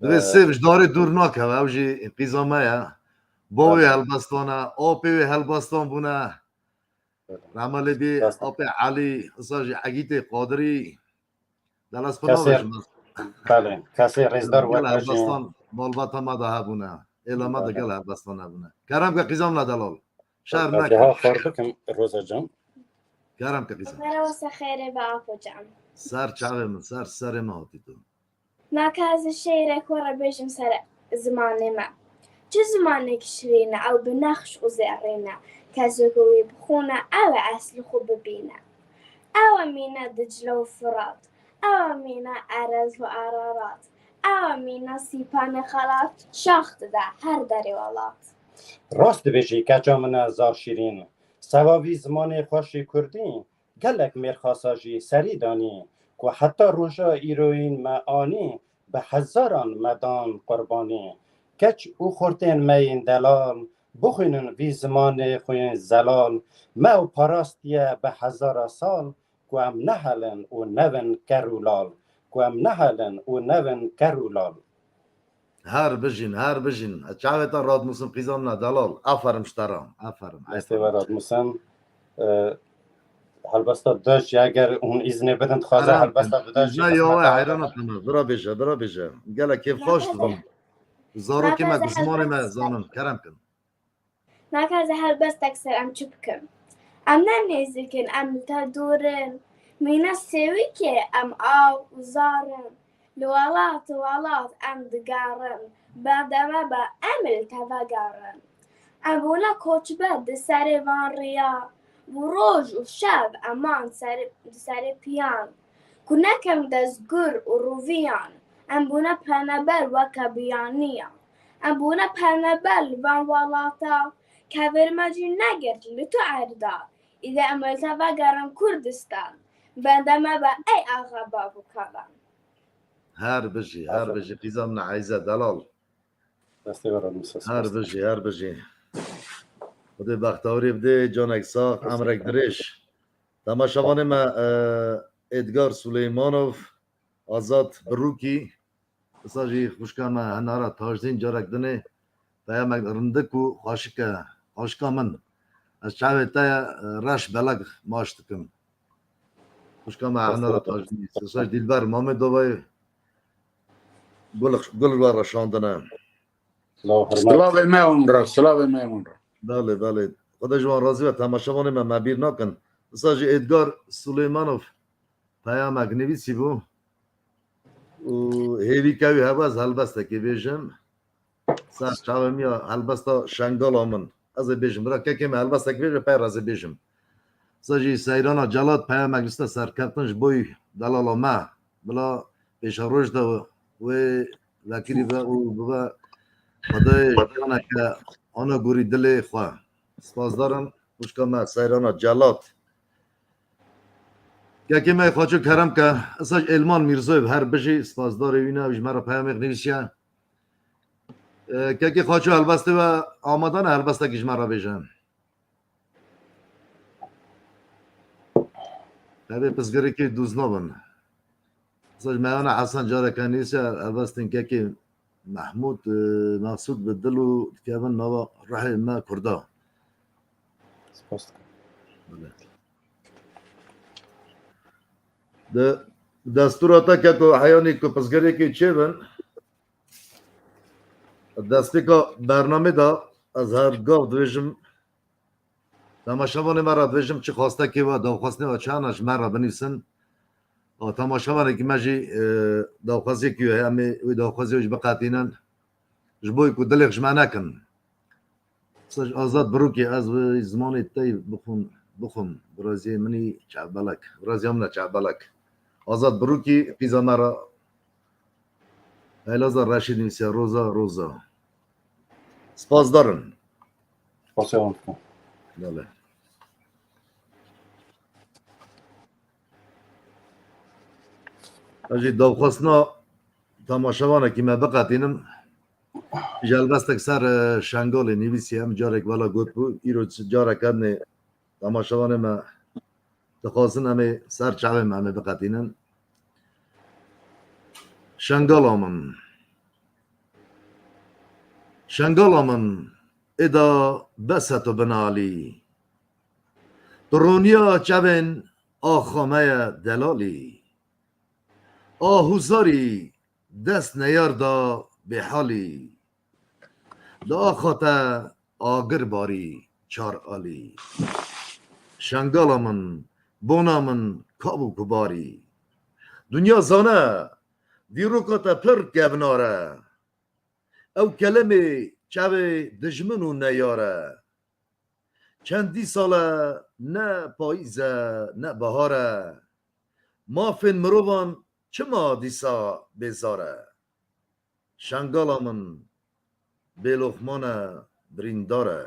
Divê Ee, sêv ji darê dûr nakeve. Ew jî qîza me ye. Bavê helbestan e, apê wê helbestan bûne. Rehma lê bê Rast e. Apê Elî, isa jî Egîtê Qadirî. Delas xwe Kesê, navêjim. Belê, kesê rêzdar Gel wek me jî. Helbestan malbata me de hebûne. Êla me de Belê. Gel helbestan hebûne. Kerem ke qîzam ne delal. Şer Belê, neke. Daha xwar bikim, Roza can. Kerem ke qîzam. Merhaba, xêrê be Apo can. Ser çavê min, ser serê min hatî tu. Naka ez şeîrek we re bêjim ser zimanê me. Çi zimanek şirîn e, ew bi nexş û zerrîn e. Kesê ku wî bixwîne, ew ê eslê xwe bibîne. Ew e mîna Dicle û Firat, ew e mîna Erez û Ararat, ew e mîna Sîpanê Xelat, şax dide her derê welat. Rast dibêjî keça min e zar şirîn. Seva vî zimanê xweşî kurdî, gelek mêrxasa jî serî danî, ku heta roja îroyîn me anî, bi hezaran me dan qurbanî. Keç û xortên me yên delal, bixwînin vî zimanê xwe yên zelal, me ew parastiye bi hezara sal, ku em nehelin û nevin ker û lal, ku em nehelin û nevin ker û lal. Her bijîn, her bijîn. Çavê te radnûsim qîzan ne delal. Aferin ji te re. Aferin. Destê we radnûsim. Ee, helbesta duda jî eger hûn îznê bidin, dixwaze Kerem helbesta kin. Duda jî Ne xizmeta yawe we heyrana bikim. Teme. Bira bêje, bira bêje. Gelek kêfxweş dibim. Zarokê me bi zimanê me zanin. Kerem kin. Naka ez helbestek ser em çi bikim? Em ne nêzik in, em li te dûr in. Mîna sêwikê em av û zar in. Li welat û welat em digerin. Bende me be em li te vegerin. Em bûne koçber di serê van riya. Bû roj û şev em man ser, di serê piyan. Ku nekem destgur û rûviyan. Em bûne peneber weke biyaniya. Em bûne peneber li van welata. Kevir me jî negirt li tu erda. Îde em li te vegerin Kurdistan. Bende me be ey axa bav û kavan. Her bijî, her Aferin. Bijî. Qîza min e Eyze Delal. Destê we radnûsim. Her bijî, her bijî. Xwedê bextewarî bide, canek sax, emrek dirêj. Temaşevanê me, e, Edgar Suleymanov, Azad Birûkî, wisa jî xwişka me Hinara Tajdîn carek dinê peyamek rindik û xweşik e, xweşika min. Ez çavê te ye, e, reş belek maç dikim. Xwişka me Hinara Tajdîn, wisa jî Dîlber Mamedovayê gul, gul we reşandine. Silav û hurmet. Silavê me hûn re, silavê me hûn re. Belê, belê. Xwedê ji wan razî be, temaşevanê me, me bîr nakin. Wisa jî Edgar Suleymanov peyamek nivîsî bû. Û hêvî kewî heva ez helbestekê bêjim. Ser çavê min ya helbesta Şengala min. Ez ê bêjim. Bira kekê me helbestek bêje, pey re ez ê bêjim. Sa jî Seyrana Celat peyamek liste serkeftin ji bo delala me. Bila pêşeroj de wê vekirî ve û bibe xwedayê jiyaneke ana gorî dilê xwe. Spasdarim wişka me Seyrana Celat. Kekê me Xaço kerem ke, esa ji Elman Mîrzoyev her bijî, spasdarê wî ne, ew ji me re peyamêk nivîsiye. E, Kekê Xaço helbestê we amade ne, helbestekî ji me re bêje. Hevê pirsgirêkê dûz nabin. Esa ji Meyana Hesen careke nivîsiye, helbestên Kekê Mehmûd, e, Mehsûd bi dil û dikevin nava ruhê me Kurda. Spas dikim. Belê. Di destûra te Keko heyanî ku pirsgirêkê çêbin, destpêka bernamê de ez her gav dibêjim, temaşevanê me re dibêjim, çi xwestekê we, daxwazê we çi hene ji me re binivîsin. A, temaşevanekî me jî, e, daxwaziyekî heye, em ê wê daxwaziyê jî biqetînin. Ji bo ku dilê ji me nekin. Sa ji Azad Birûkê ez wê zimanê te bixwim, bixwim. Biraziyê min î çavbelek. Biraziya min e çavbelek. Azad Birûkî qîza me re Heylaza Reşîd nivîsiya Roza, Roza. Spasdar in. Spasiya wan dikim. Belê. Ez jî daxwazina temaşevanekî me biqetînim. Ji helbestek ser, e, Şengalê nivîsî, em carek wela gotbû, îro carek hene temaşevanê me dixwazin em ê ser çavê me em ê biqetînin. Şengala min. Şengala min, êda bes e tu binalî. Tu roniya çavên axa me ye delalî. A hûzarî dest neyar da bêhalî. Di axa te agir barî çar alî. Şengala min, bona min, kav û kubarî. Dinya zane, dîroka te pir kevnar e. Ew kelemê çavê dijmin û neyar e. Çendî sal e ne payîz e, ne bihar e. Mafên mirovan çima dîsa bêzar e? Şengala min, bêloxman e, birîndar e.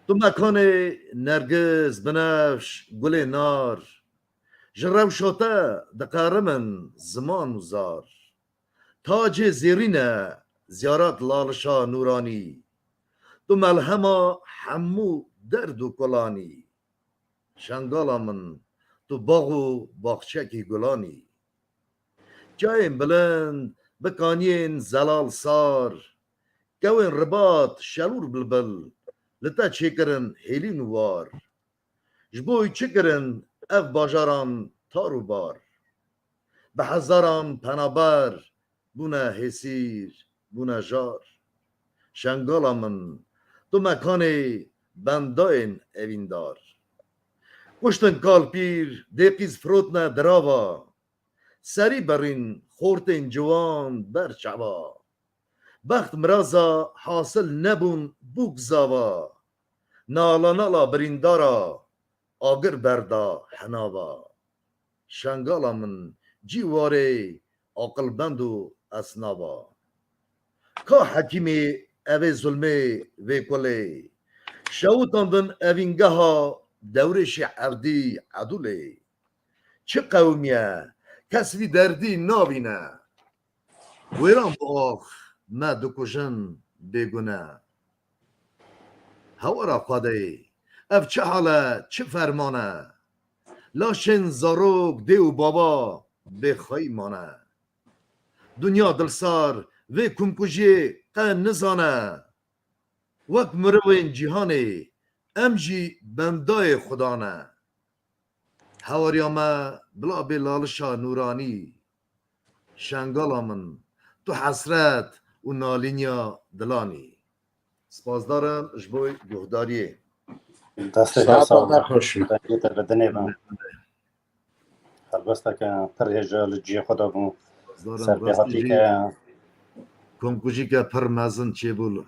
Tu mekanê nergiz, binevş, gulê nar. Ji rewşa te diqerimin ziman û zar. Tacê zêrîn e ziyaret Lalişa Nûranî. Tu melhema hemû derd û kulanî. Şengala min, tu bax û baxçekî gulanî. Çiyayên bilind bi kaniyên zelal sar, kewên ribat şelûr bilbil, li te çêkirin hêlîn û war. Ji bo wî çi kirin ev bajaran tar û bar? Bi hezaran penaber bûne hêsîr, bûne jar. Şengala min, tu mekanê bendayên evîndar. Kuştin kalpîr, dê qîz firotne dirava. Serî berîn xortên ciwan ber çava. Bext miraza hasil nebûn bûk zava. Nala nala birîndara agir berda henava. Şengala min cî warê aqilbend û esnava. Ka hekîmê evê zulmê vê kulê. Şewitandin evîngeha dewrêşê erdî edûlê. Çi qewimiye, kes vî derdî navîne. Wêran bi ax me dikujin bêgune. Hewara Xwedê, ev çi hal e, çi ferman e? Laşên zarok, dê û baba bêxweyî mane. Dinya dilsar vê komkujiyê qe nizane. Wek mirovên cîhanê em jî bendayê Xuda ne. Hewariya me bila bê Lalişa Nûranî. Şengala min, tu hesret û nalîniya dilan î. Spasdar im ji bo guhdariyê. Destê te sax be. Dengê te bi dinê be. Helbesteke pir hêja li cihê xwe de bû. Spasdar im, rastî jî serpêhatî ke. Komkujîke pir mezin çêbû li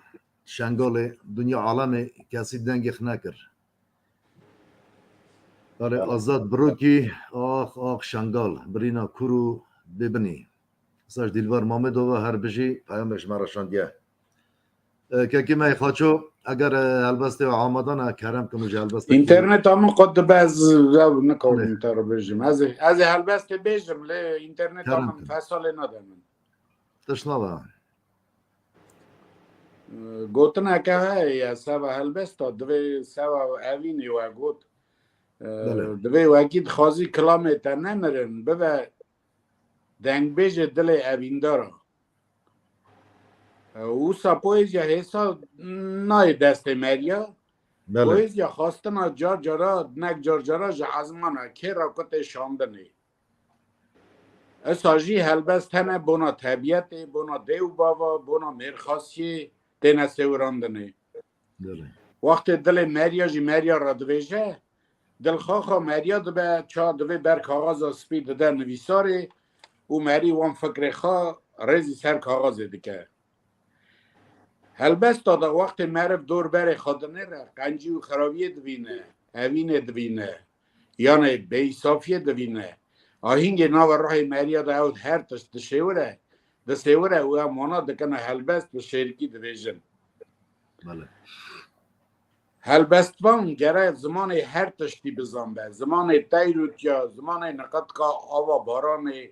Şengalê, dinya alemê kesî dengê xwe nekir. Belê, Azad Birokî, ax, ax, Şengal, birîna kûr û bêbinî. Saj Dîlbar Mamedova her bijî, peyamê ji me re şandiye. E, kekî me Xaço, eger, e, helbestê we amadan e, kerem kim ji helbestê. Înterneta min qut dibe, ez ew nikawim te re bêjim. Ez ê, ez ê helbestê bêjim, lê înterneta min fesalê nade min. Tişt nabe. Gotineke heye, seba helbesta, divê seba evînê we got. E, Belê. Divê wekî dixwazî kilamê te nemirin, bibe dengbêjê dilê evîndara. E, wisa poezya hêsa nayê destê meriya. Belê. Poezya xwestina car cara, nek car cara ji ezmana kê re ku tê şandinê. Esa jî helbest hene bona tebiyetê, bona dê û bava, bona mêrxasiyê têne sêwirandinê. Belê. Wextê dilê meriya jî meriya re divêje, dilxaxa meriya dibe, ça divê ber kaxaza spî dide nivîsarê û merî wan fikrê xwe rêzî ser kaxazê dike. Helbesta de wextê meriv dor berê xwe dinêre, qencî û xirabiyê divîne, evînê divîne, yanê bêîsafiyê divîne. Ahîngê nava ruhê meriya de ew her tişt dişêwire, disêwire û em wana dikine helbest bi şêrikî dibêjin. Belê. Helbestvan gere zimanê her tiştî bizanbe. Zimanê teyrûtiya, zimanê niqetka ava baranê,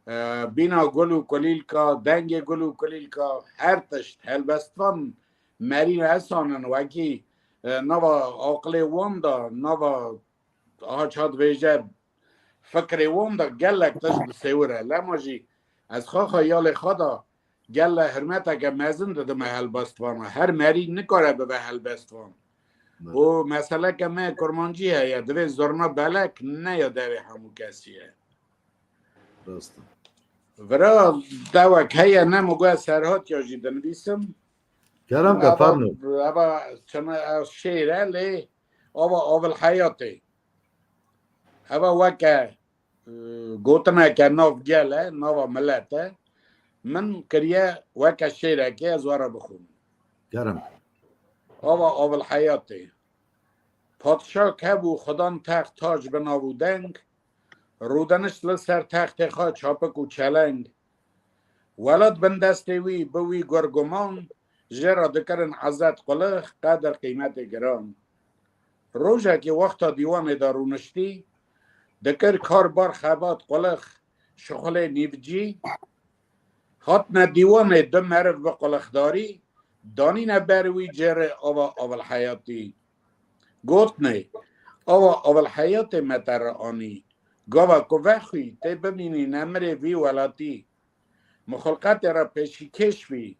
e, bîna gul û kulîlka, dengê gul û kulîlka, her tişt. Helbestvan merî esan in wekî, e, nava aqilê wan de, nava aha ça dibêje, fikrê wan de gelek tişt bi sêwir e. Lema jî ez xaxa yalê xwe de gele hurmeteke mezin didime helbestvan. Her merî nikare bibe helbestvan. Belê. Û meseleke me kurmancî heye, divê zurna belek neya devê hemû kesî ye. Rast e. Vira dewek heye, ne min got serhatiya jî dinivîsim. Kerem ke, eva, fermo. Eva çima ev şêr e lê ava avilheyatê. Eva weke, e, gotineke nav gel e, nava milet e. Min kiriye weke şêrekê, ez we re bixwînim. Kerem. Ava avilheyatê. Padşa kebû xudan text tac bi nav û deng, rûdinişt li ser textê xwe çapik û çeleng. Welat bin destê wî bi wî gur guman, jê re dikirin ezet qulix, qedir qîmetê giran. Rojekê wexta dîwanê de rûniştî, dikir kar bar xebat qulix, şixulê nîvcî, hatine dîwanê du meriv bi qulixdarî, danîne ber wî cêrê ava avilheyatî. Gotnê, ava avilheyatê me te re anî, gava ku vexwî tê bimînî nemirê vî welatî. Mixulqetê re pêşîkêş bî.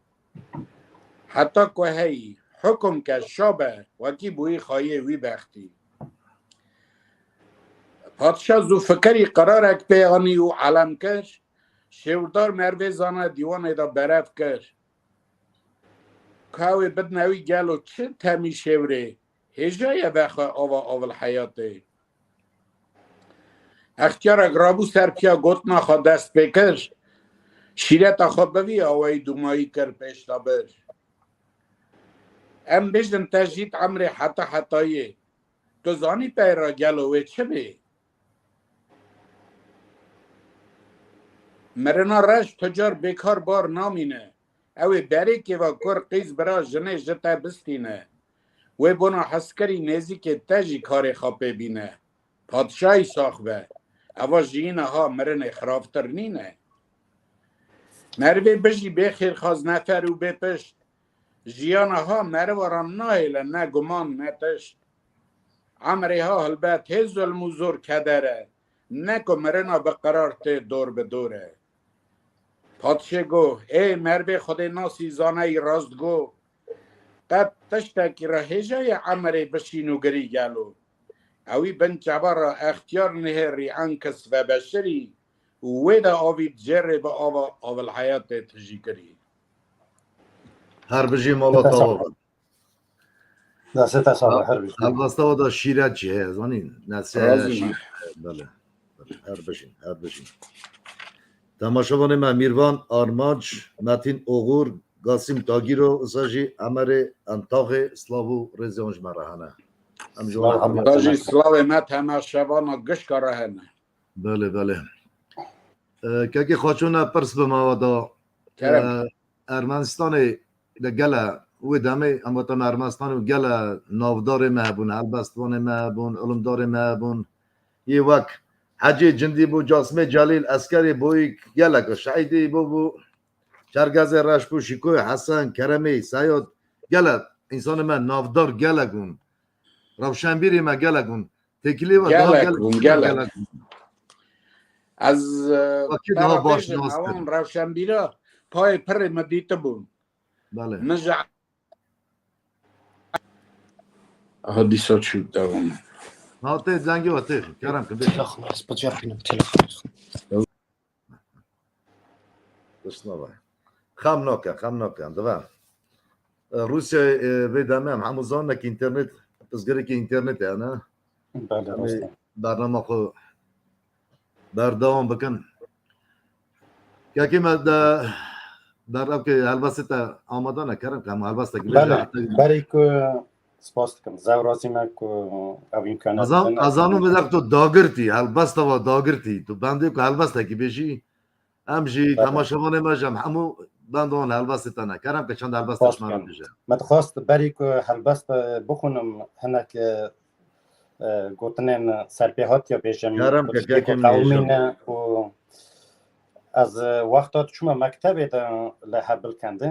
Heta ku heyî, hukum ke şa be, wekî bûyî xayê wî bextî. Padşa zû fikirî qerarek pê anî û elem kir, şêwrdar mervê zana dîwanê de berev kir. Ka ew ê bidine wî gelo çi temî şêwrê, hêja ye vexe ava avilheyatê. Extiyarek rabû ser piya gotina xwe dest pê kir, şîreta xwe bi vî awayî dûmayî kir pêş de bir. Em bêjin te jît emrê heta hetayê. Tu zanî pey re gelo wê çi bê? Mirina reş tu car bêkar bar namîne. Ew ê berê kêva kur qîz bira jinê ji te bistîne. Wê bona hezkirî nêzîkê te jî karê xwe pê bîne. Padşahî sax be. Eva jiyîna ha mirinê xirabtir nîne. Merivê bijî bê xêrxaz nefer û bê pişt. Jiyana ha meriva re nahêle ne guman ne tişt. Emrê ha hilbet hê zulm û zor keder e. Ne ku mirina bi qerar tê dor bi dor e. Padşê got, ê mervê Xwedê nasî zaneyî rast got. Qet tiştekî re hêja ye emirê bişîn û girî gelo. Ewî bin çava re extiyar nihêrî enkis vebeşirî û wê de avî cêrê bi ava avilheyatê tijî kirî. Her bijî mala tawa be. Destê te sax be, her bijî. Helbesta da şîret jî heye, zanîn. Nese şîret, belê. Her bijîn, her bijîn. Temaşevanê me Mîrvan, Armanc, Metîn Oxur, Gasim Tagîro, wisa jî Emerê Entaxê, slav û rêzê wan ji me re hene. Em ji wan Silav, hemû Heta jî silavê me temaşevana gişka re hene. Belê, belê. E, kekê Xaço, ne pirs bi me ve da. Kerem. E, Ermenistanê de gele wê demê, em vate me Ermenistanê gele navdarê me hebûn, helbestvanê me hebûn, ilimdarê me hebûn. Yê wek Hecê Cindî bû, Casmê Celîl, Eskerê Boyîk, gelek şehîdê bû bû. Çergezê Reş bû, Şîkoyê Hesen, Keremê Seyad, gelek însanê me navdar gelek bûn. Rewşenbîrê me gelek bûn. Têkilî ve daha Gelek gelek bûn, gelek. gelek bûn. Ez, e, Wekî te daha re baş bêjim, nas ewan kirin. Rewşenbîra payê pirê me dîtibûn. Belê. Min ji Aha, dîsa çû devam. Ha, tê dengê we tê. Kerem ki bê. Telefon, ez bicêrînim telefon. Tişt nava. Xem nake, xem nake. Dibe. E, Rûsyayê, e, vê demê em hemû zanin ki înternet, pirsgirêkê înternet hene. Belê, Em ê rast e. bernama xwe berdewam bikin. Kekê me de ber ev ke helbestê te amade ne, kerem ke hemû helbestekî bêje Belê, heta berî ku spas dikim. Zewrazî me ku ev îmkaniyet Ezan, didin. Ezanû vê de tu dagirtî, helbesta va dagirtî. Tu bendê ku helbestekî bêjî, em jî Belê. temaşevanê me jî em hemû bendon helbestê te ne. Kerem ke çend helbestê Spas ji me re dikim. bêje. Me dixwast berî ku helbest bixwînim hinek, e, e, gotinên serpêhatiya bêjim, Kerem ku ke, tiştê ku kekê min qewimî hêja. ne û ez, e, wexta diçûme mektebê de li Hebilkend de,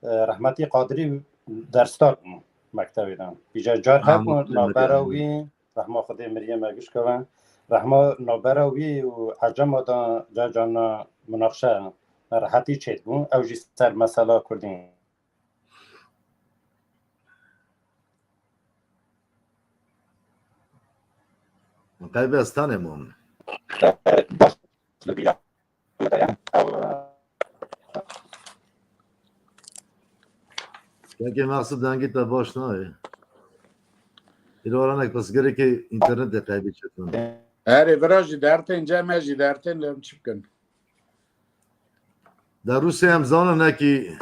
e, rehmetî Qadirî dersdar bû mektebê de. Îcar car Rahmetli hebû, navbera Miryan. wî, rehma Xwedê miriye me gişka ve, rehma navbera wî û ecema de car carna munaqşe nerehetî çêdibû, ew jî ser mesela Kurdî. Qeybê ez tenê bûm. Kekê Mexsûd, dengê te baş nayê. Îro ranek pirsgirêkê înternetê qeybî çêtin. Erê, vira jî dertên cem e jî dertên lê em çi bikin? De Rûsya em zanin nekî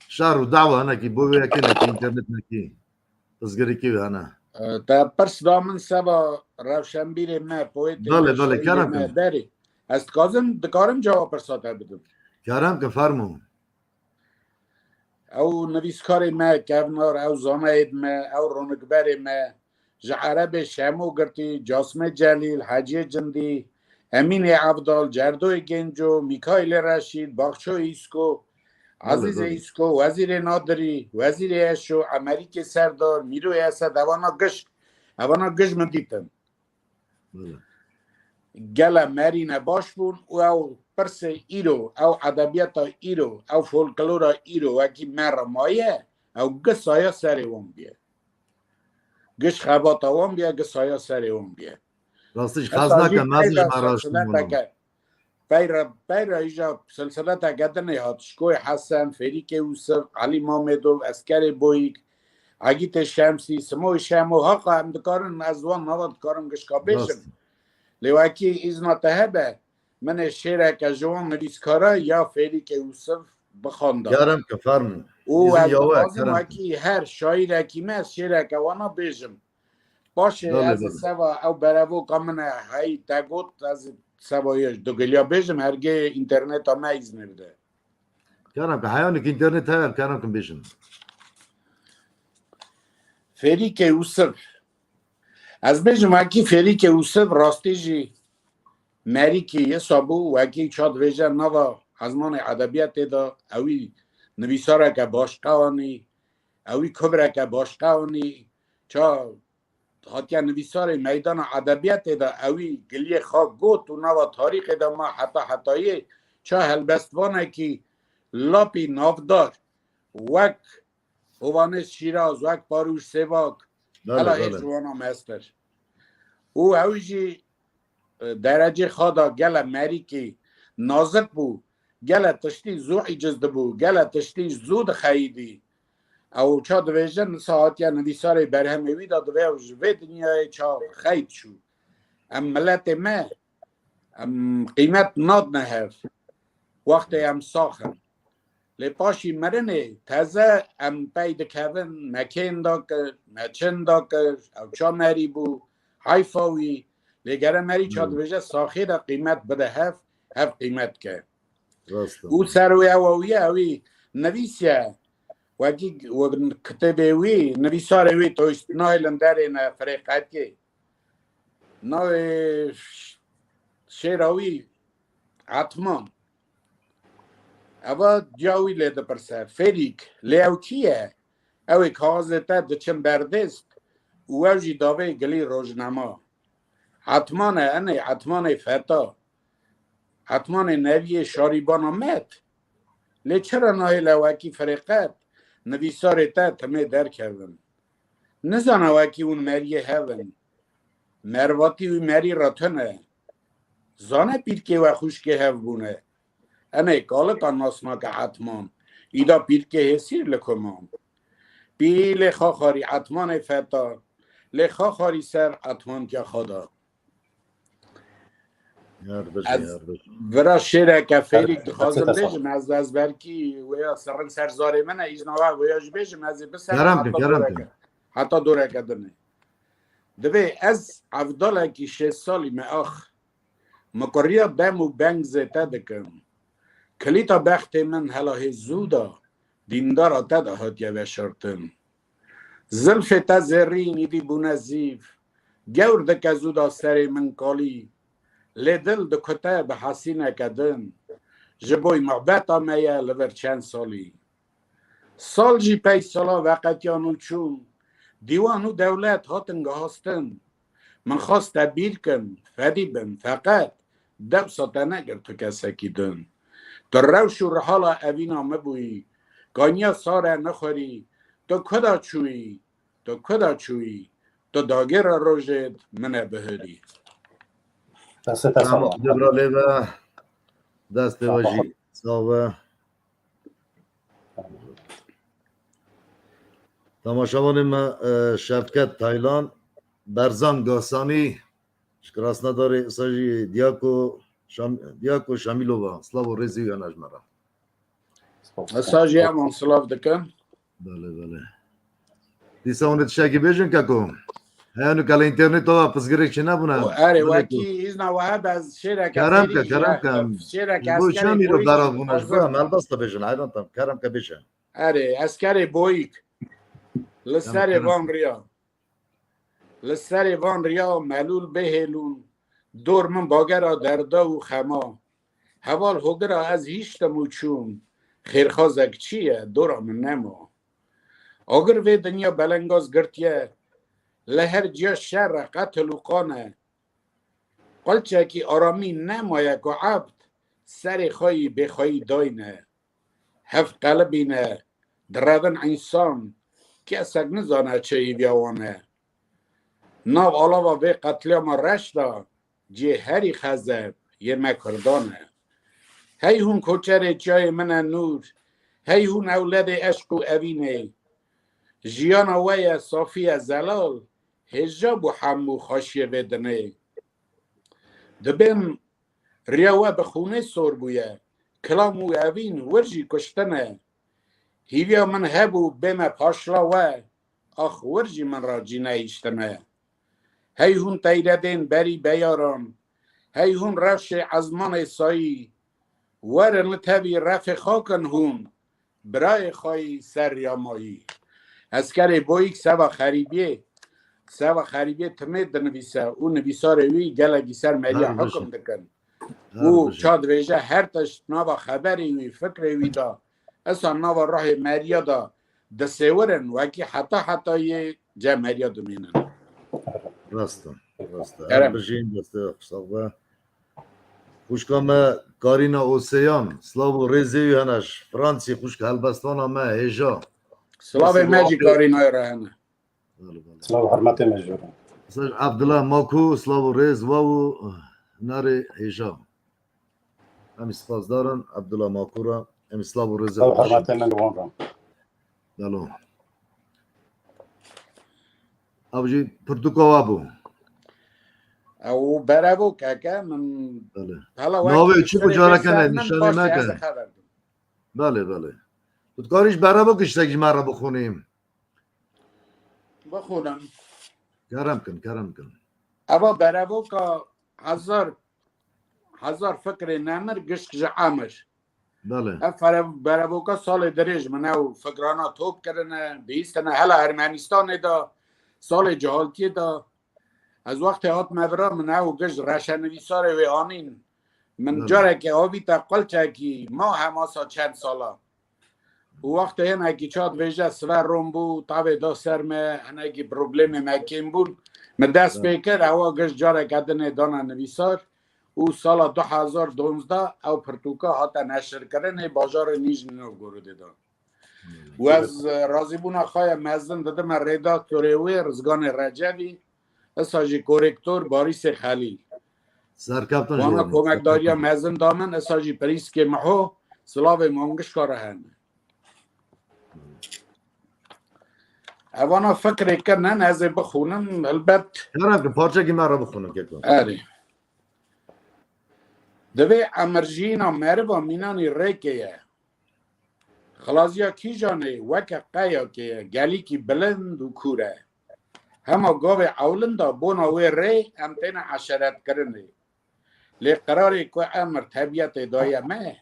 şer û dawa nekî bo wê yekê nekî înternet nekî. Pirsgirêkê wê hene. E, te pirs da min seba rewşenbîrê me, poetê Belê, me, belê, şaîrê kerem me, kim. berê. Ez dikazim, dikarim cewab pirsa te bidim. Kerem kim, fermo. Ew nivîskarê me kevnar, ew zanayêd me, ew ronikberê me, ji Erebê Şemo girtî, Casmê Celîl, Heciyê Cindî, Emînê Evdal, Cerdoyê Genco, Mîkaîlê Reşîd, Baxçoyê Îsko, Belê, Ezîzê belê. Îsko, Wezîrê Nadirî, Wezîrê Eşo, Emerîkê Serdar, Mîroyê Esed, evana giş, evana giş min dîtin. Belê. Gele merîne baş bûn û ew pirsê îro, ew edebiyata îro, ew folklora îro wekî me re maye, ew gisaya serê wan biye. Giş xebata wan biye, gisaya serê wan biye. Rastî jî Esa xezna jî ke mezin peyra ji me raşt bûn. silsileteke, peyra, peyra îja silsileteke dinê hat. Şikoyê Hesen, Fêrîkê Ûsiv, Elî Mamêdov, Eskerê Boyîk, Egîtê Şemsî, Simoyê Şemo, haqa em dikarin, ez wan nava dikarim gişka bêjim. Rast. Lê wekî îzna te hebe, min ê şêreke ji wan nivîskara ya Fêrîkê Ûsiv bixwanda. Kerem ke fermo. Û Îzin ez ya we, dixwazim kerem. wekî her şaîrekî me ez şêreke wana bêjim. Paşê Belê, ez ê belê. seva ew berevoka min e heyî te got, ez ê seva yê dugiliya bêjim, hergê înterneta me îznê bide. Kerem ke, heyanik înternet heye, kerem ke bêjin. Fêrîkê Ûsiv. Ez bêjim wekî Fêrîkê Ûsiv rastî jî merîkî yesa bû, wekî ça divêje nava ezmanê edebiyatê de ewî nivîsareke başqe anî, ewî kubreke başqe anî, ça hatiye nivîsarê meydana edebiyatê de ewî giliyê xwe got û nava tarîxê de ma heta hetayê ça helbestvanekî lapî navdar wek Hovanêz Şîraz, wek Parûş Sêvak, Belê, hela hêj belê. ji wana mestir. Û ew jî, e, derecê xwe da gele merîkî nazik bû, gele tiştî zû îciz dibû, gele tiştî zû dixeyidî. Ew ça divêjin, nisa hatiye nivîsarê berhemê wî de divê ew ji vê dinyayê ça xeyt çû. Em miletê me, em qîmet nadine hev. Wextê em sax in. Lê paşî mirinê teze em pey dikevin, me kên dakir, me çin dakir, ew ça merî bû, heyfa wî. Lê gere merî ça dibêje saxê de qîmet bide hev, hev qîmet ke. Rast e. Û ser wê ew ew ye, ewî nivîsiye. Wekî kitêbê wî, nivîsarê wî to nahêlin derê ne firêqetiyê. Navê şêra wî Etman. Eva diya wî lê dipirse, Fêrîk, lê ew kî ye? Ew ê kaxizê te diçin berdêst û ew jî davê gilî rojnama. Etman e, enê Etmanê Feta. Etmanê neviyê şarîbana met. Lê çira nahêle wekî firêqet, nivîsarê te timê derkevin? Nizane wekî hûn meriyê hev in. Mervatî wî merî re tune. Zane pîrkê we xwişkê hev bûne. Enê kalika nasnake Etman. Îda pîrkê hêsîr li kuman. Pî lê xaxarî Etmanê Feta. Lê xaxarî ser Etmantiya xwe da. Yar bijî, Ez yar bijî. Vira şêreke Fêrîk dixwazim bêjim, ez, ez belkî wêya sirin ser zarê min e, îzna we wêya jî bêjim, ez ê biserim. Kerem ke, heta kerem doreke, ke. Heta doreke dinê. Divê ez evdalekî şêst salî me ax. Min quriya dem û beng zêde dikim. Kilîta bextê min hela hê zû da, dîndara te de hatiye veşartin. Zilfê te zêrîn îdî bûne zîv, gewr dike zû da serê min kalî. Lê dil dikute bi hesîneke din, ji bo muhbeta me ye li vir çend salî. Sal jî pey sala veqetiyan û çûn, dîwan û dewlet hatin gihastin. Min xwest te bîr kim, fedî bim, feqet dewsa te negir tu kesekî din. Tu rewş û rihala evîna min bûyî, kaniya sare nexwerî, tu kuda çûyî, tu kuda çûyî, tu dagêra rojêd min e bihirî. Destê te sağ ol. Debra lê ve, destê we jî sağ be. Temaşevanê me, e, Şevket Taylan, Berzan Gasanî, ji kirasnadarê îsa jî Diyako Şam-, Diyako Şamîlova, silav û rêzî wî hene ji me re. Îsa jî em wan silav dikin. Belê, belê. Dîsa hûn ê tiştekî bêjin keko? Heya nûke li înterneta de pirsgirêk çênebûne? Erê, wekî îzna we hebe ez şêreke Kerem ke, kerem ke. Şêreke Bo çi em îro berav bûne ji bo em helbesta bêjin, heyran tam. Kerem ke bêje. Erê, eskerê boyîk. Li serê van riya. Li serê van riya melûl bêhêlûn. Dor min bagera derda û xema. Heval hogira ez hiştim û çûm. Xêrxwazek çi ye, dora min nema. Agir vê dinya belengaz girtiye. Li her ciya şer e, qetil û qan e. Qilçekî aramî nemaye ku ebd serê xwe yî bêxweyî dayne. Hev qelibîne, direvin însan, kesek nizane çi hîviya wan e. Nav alava vê qetlîama reş de cihê herî xezeb yê me Kurdan e. Hey hûn koçerê çiyayê min e nûr, hey hûn ewledê eşq û evînê. Jiyana we ye safî ye zelal, hêja bû hemû xweşiyê vê dinê. Dibêm riya we bi xûnê sor bûye, kilam û evîn wir jî kuştine. Hîviya min hebû bême paşla we, ax wir jî min ra cî nehiştine. Hey hûn teyredên berî beyaran, hey hûn rewşê ezmanê sayî, werin li tevî refê xakin hûn, birayê xayî ser riya mayî. Eskerê Boyîk seva xerîbiyê, seva xerîbiyê timê dinivîse û nivîsarê wî gelekî ser meriya hukum dikin. Û ça dibêje her tişt nava xeberê wî, fikrê wî de, esa nava ruhê meriya de disêwirin, wekî heta hetayê cem meriya dimînin. Rast e, rast e. Her bijîn, destê xwe sax be. Xwişka me Karîna Oseyan, silav û rêzê wî hene ji Fransê, xwişk helbestvana me hêja. Silavê me jî Karînayê re hene. Belê, belê. Silav û hurmetê me jê re. Mesaj Abdullah Maku, silav û rêz we û hunarê hêja. Em ê spasdar in Abdullah Maku re. Em ê silav û rêzê xwe bişînin. Silav û hurmetê me li wan re. Belê. Ew jî pirtûka we bû. Ew berevo keke min. Belê. Hala navê wekî çi bû, careke ne, nîşanî me ke. Belê, belê. Tu dikarî ji berevo kiştek ji me re bixûnî? Bixûnim. Kerem kin, kerem kin. Eva berevoka hezar, hezar fikrê nemir gişk ji emir. Belê. Ev fere-, berevoka salê dirêj min ew fikrana top kirine, bihîstine hela Ermenistanê de, salê cihaltiyê de. Ez wextê hatime vira min ew giş reşenivîsarê wê anîn. Min Belê. Carekê avîte qulçekî ma hemasa çend sala. Û wextê hinekî çat vêje siver rom bû, tavê da ser me, hinekî problemê me kêm bûn. Min dest pê kir, ewa giş careke dinê dana nivîsar û sala du hezar duwazdeh ew pirtûka hate neşirkirinê bajarê Nîjnî Novgorodê de. Û ez, e, razîbûna xwe ya mezin didime rêdaktorê wê Rizganê Recevî, esa jî korektor Barîsê Xelîl. Serkeftin ji Wana wan. komekdariya mezin da min, esa jî Pirîskê Miho, silavê mangişka re hene. Evana fikrê kirine, ez ê bixûnim, helbet. Kerem ki parçekî me re bixûnin, keko. Erê. Divê emirjiyîna meriva mînanî rêkê ye. Xilaziya kîjanê weke qeyakê ye, gelîkî bilind û kûr e. Hema gavê ewlin de bona wê rê em têne eşeretkirinê. Lê qirarê ku emir tebiyetê daye me,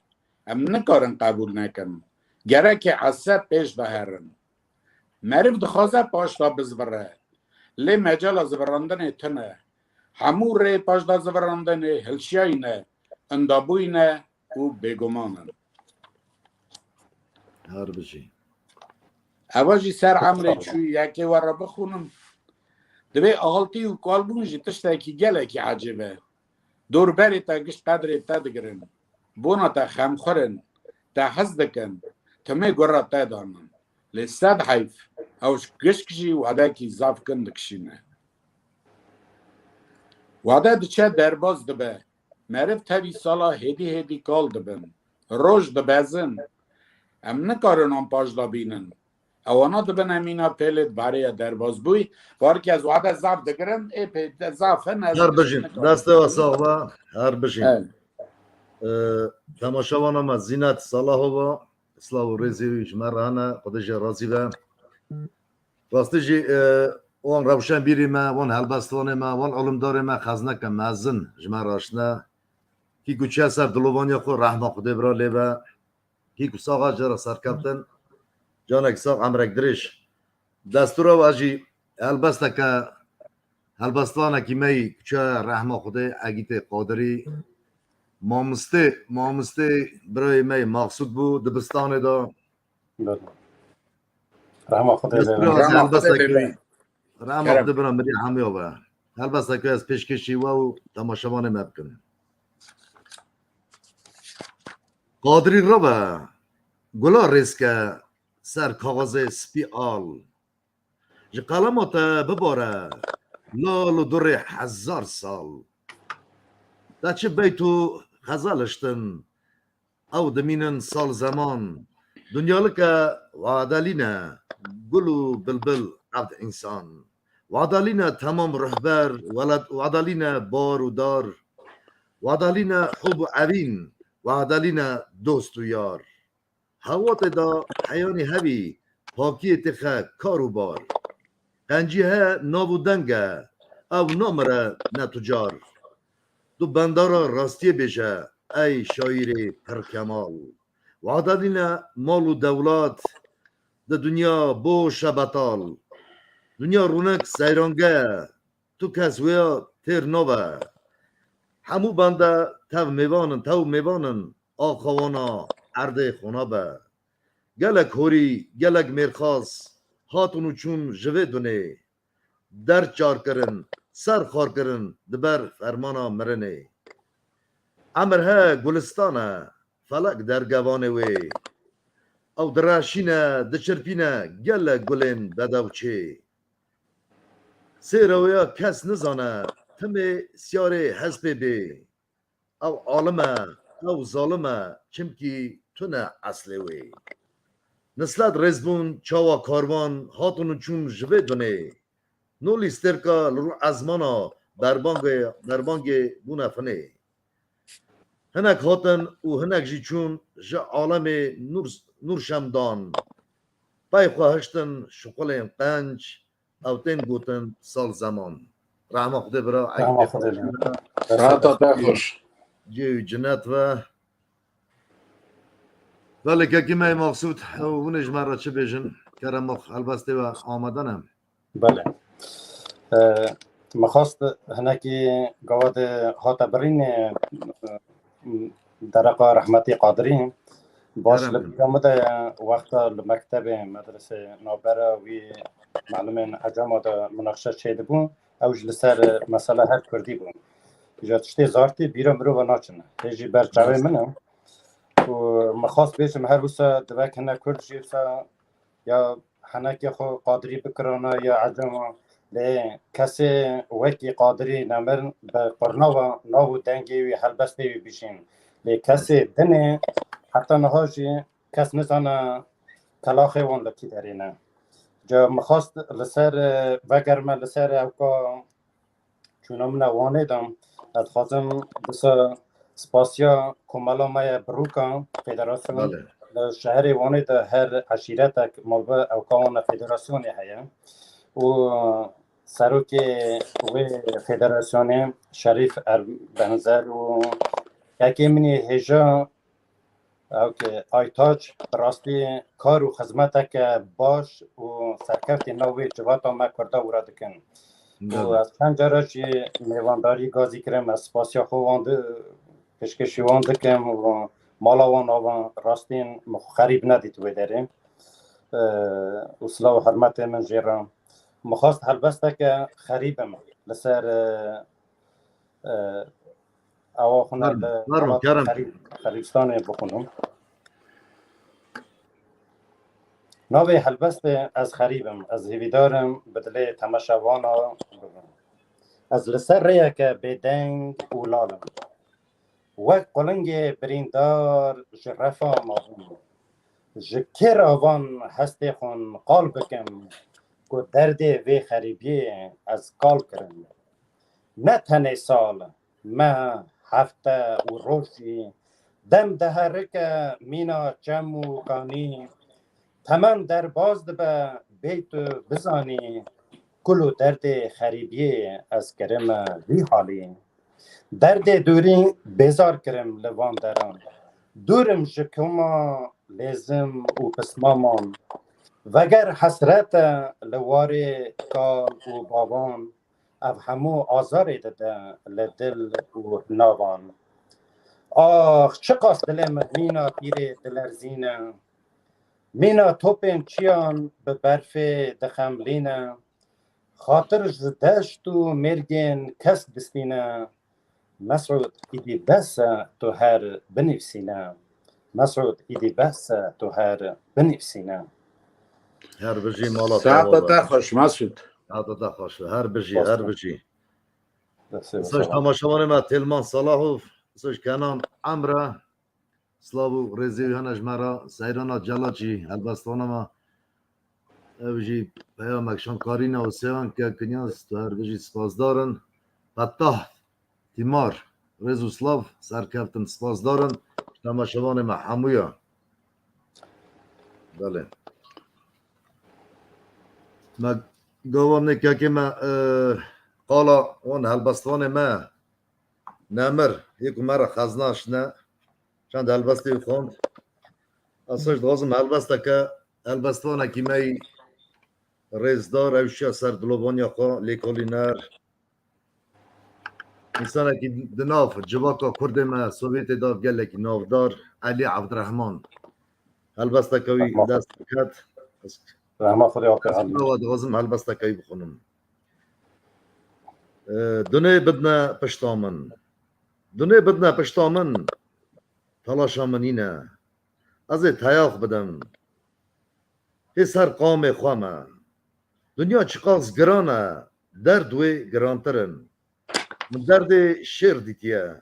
em nikarin qebûl nekin. Gereke ese pêş ve herin. Meriv dixwaze paşda bizvire. Lê mecala zivirandinê tune. Hemû rê paşda zivirandinê hilşiyayî ne, indabûyî ne û bêguman in. Her bijî. Eva jî ser emrê çûyî yekê we re bixûnim. Divê ahaltî û kalbûn jî tiştekî gelekî ecêb e. Dorberê te giş qedrê te digirin. Bona te xemxwir in. Te hez dikin. Timê gura te danin. Lê sed heyf, ew gişk jî wadekî zaf kin dikişîne. Wade diçe derbas dibe. Meriv tevî sala hêdî hêdî kal dibin. Roj dibezin. Em nikarin wan paşda bînin. Ewana dibin em mîna pêlê dibarê ye derbasbûyî. Barkî ez wade zaf digirim, ê pê de zaf in, ez Her giş bijîn. nikarim. Destê we sax be. Her bijîn. Evet. Ee, temaşevana me Zînet Salaho be. Silav û rêzê wî ji me re hene. Xwedê jê razî be. Rastî jî, e, wan rewşenbîrê me, wan helbestvanê me, wan alimdarê me xezneke mezin ji me re haştine. Kî ku çiye ser dilovaniya xwe rehma Xwedê bira lê be. Kî ku sax e jê re serkeftin. Canek sax, emrek dirêj. Destûra we jî helbesteke, helbestvanekî me yî ku çiye rehma Xwedê Egîtê Qadirî. Mamostê, mamostê birayê me yî Maqsûd bû dibistanê de. Rehma Xwedê lê be. Rehma Xwedê lê be. Rehma Xwedê bira mirî hemiya be. Helbesteke ez pêşkêşî we û temaşevanê me bikim. Qadirî re be, gula rêzke ser kaxizê spî al. Ji qelema te bibare, lal û durê hezar sal. Te çi beyt û xezel hiştin, ew dimînin sal zeman. Dinyalike wadelîne, gul û bilbil evd însan. Wadelîne temam ruhber, weled-, wadelîne bar û dar. Wadelîne hub û evîn, wadelîne dost û yar. Hewatê de heyanî hevî, pakiyê têxe kar û bar. Qencî he nav û deng e, ew namire ne tucar. Tu bendara rastiyê bêje, ey şaîrê pir kemal. Wada nîne mal û dewlat, di dinya boş e betal. Dinya rûnek seyrange, tu kes wêya têr nabe. Hemû bende tev mêvan in, tew mêvan in, axa wana erdê xwe nabe. Gelek horî, gelek mêrxas hatin û çûn ji vê dunê. Derd çar kirin, ser xar kirin di ber fermana mirinê. Emir he gulistan e, felek dergevanê wê. Ew direşîne, diçirpîne gelek gulên bedewçê. Sê reweya kes nizane, timê siyarê hespê bê. Ew alim e, ew zalim e, çimkî tune eslê wê. Nislet rêzbûn çawa karvan hatin û çûn ji vê dunê. Nolî stêrka li rû ezmana berbangê, berbangê bûne finê. Hinek hatin û hinek jî çûn ji alemê nûr, nûr şemdan. Pey xwe hiştin şuqulên qenc, ew tên gotin sal zeman. Rehma Xwedê bira, Rehma Xwedê bira. Siheta te xweş. Cihê wî cinet ve. Belê kekî me yê Maqsûd, ew hûn ê ji me re çi bêjin? Kerem, helbestê we amade ne? Belê. E, min xwest hinekî gava de hate birînê, e, dereqa rehmetî Qadirî. Baş Kerem. Li bîra min de wexta li mektebê, medresê navbera wî melimên Ecema de munaqşe çêdibû. Ew ji li ser mesela her kurdî bû. Ji tiştê zartî bîra mirova naçin. Hê jî ber çavê Rast. Min e. Û min xwest bêjim her wisa divek hine kurd jî wisa ya henekê xwe Qadirî bikirana ya Ecema. Lê kesê wekî Qadirî nemir bi qurnava nav û dengê wî helbestê wî bijîn. Lê kesê dinê heta niha jî kes nizane kelaxê wan li kî derê ne. Ca min xwest li ser, e, vegerme li ser ewka çûna min e Wanê de. Ez dixwazim disa spasiya komela me ye Birûka Federasyon Belê. Li şeherê Wanê de her eşîretek malbe ewka wan e federasyonê heye. Û serokê wê federasyonê Şerîf Er-, Benzer û yekê min ê hêja Ew ki Aytaç bi rastî kar û xizmeteke baş û serkeftî nav wê civata me Kurda wira dikin. Û Belê. Ez çend cara jî mêvandarî gazî kirim, ez spasiya xwe wan di-, pêşkêşî wan dikim û mala wan ava rastîn min xwe xerîb nedît wê derê. Ee, û silav û hurmetê min jê re. Min xwest helbesteke xerîb im li ser, e, e, ewa xwe ne Fermo, li fermo, welat kerem. Xerîb-, Xerîbistanê bixwînim. Navê helbestê Ez Xerîb im, ez hêvîdar im bi dilê temaşevana bibim. Ez li ser rêyeke bêdeng û lal im. Wek qulingê birîndar ji refa mabûm. Ji kêra van hestê xwe qal bikim ku derdê vê xerîbiyê ez qal kirim. Ne tenê sal, meh, hefte û rojî, dem diherike mîna çem û kanî, temen derbaz dibe bê tu bizanî, kul û derdê xerîbiyê ez kirime vî halî. Derdê dûrî bêzar kirim li van deran. Dûr im ji koma lêzim û pismaman. Veger hesret e li warê kal û bavan. Ev hemû azarê dide li dil û navan. Ax, çiqas dilê min mîna pîrê dilerzîne. Mîna topên çiyan bi berfê dixemlîne. Xatir ji deşt û mêrgên kesk distîne. Mesûd, îdî bes e tu her binivîsîne. Mesûd, îdî bes e tu her binivîsîne. Her bijî mala te Saeta ava te be. Xweş, Mesûd. Saeta te xweş be. Her bijî, Xweş her be. Bijî. Destê Mesaj sağ ol. Tamaşevanê me Têlman Salahov, mesaj Kenan Emre. Silav û rêzê wî hene ji me re. Seyrana Celaçî, helbestvana me. Ev jî peyamek şankarîna û seyan ke Kinyaz, tu her bijî, spasdar in. Fetah Tîmar, rêz û silav, serkeftin, spasdar in. Temaşevanê me hemûya. Belê. Me gava min ê kekê me, e, qala wan helbestvanê me. Nemir, yê ku me re xezna şine, çend helbestê wî xwend. Ez hişt dixwazim helbesteke, helbestvanekî me yî rêzdar, ew şiya ser dilovaniya xwe, lêkolîner. Însanekî di nav civaka Kurdê me Sovyetê de gelekî navdar, Elî Evdirehman. Helbesteke wî Rehma. Dest diket. Rehma Xwedê Akir Ez Elî. Bi we dixwazim helbesteke wî bixwînim. E, Dunê bidne pişta min. Dunê bidne pişta min. Telaşa min nîne. Ez ê teyax bidim. Hê ser qamê xwe me. Dinya çiqas giran e, derd wê girantir in. Min derdê şêr dîtiye.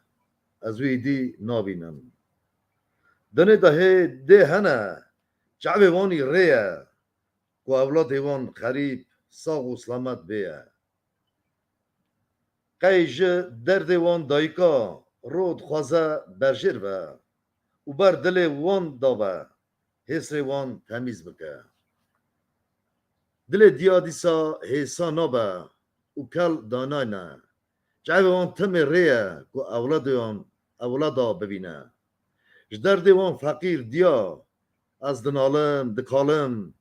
Ez wê îdî nabînim. Dinê de hê dê hene, çavê wanî rê ye. Ku ewladê wan xerîb, sax û selamet bêye. Qey ji derdê wan dayika Ro dixwaze berjêr be û ber dilê wan da be, hêsrê wan temîz bike. Dilê diya dîsa hêsa nabe û kel danayne. Çavê wan timê rê ye ku ewladê wan ewlada bibîne. Ji derdê wan feqîr diya ez dinalim, dikalim.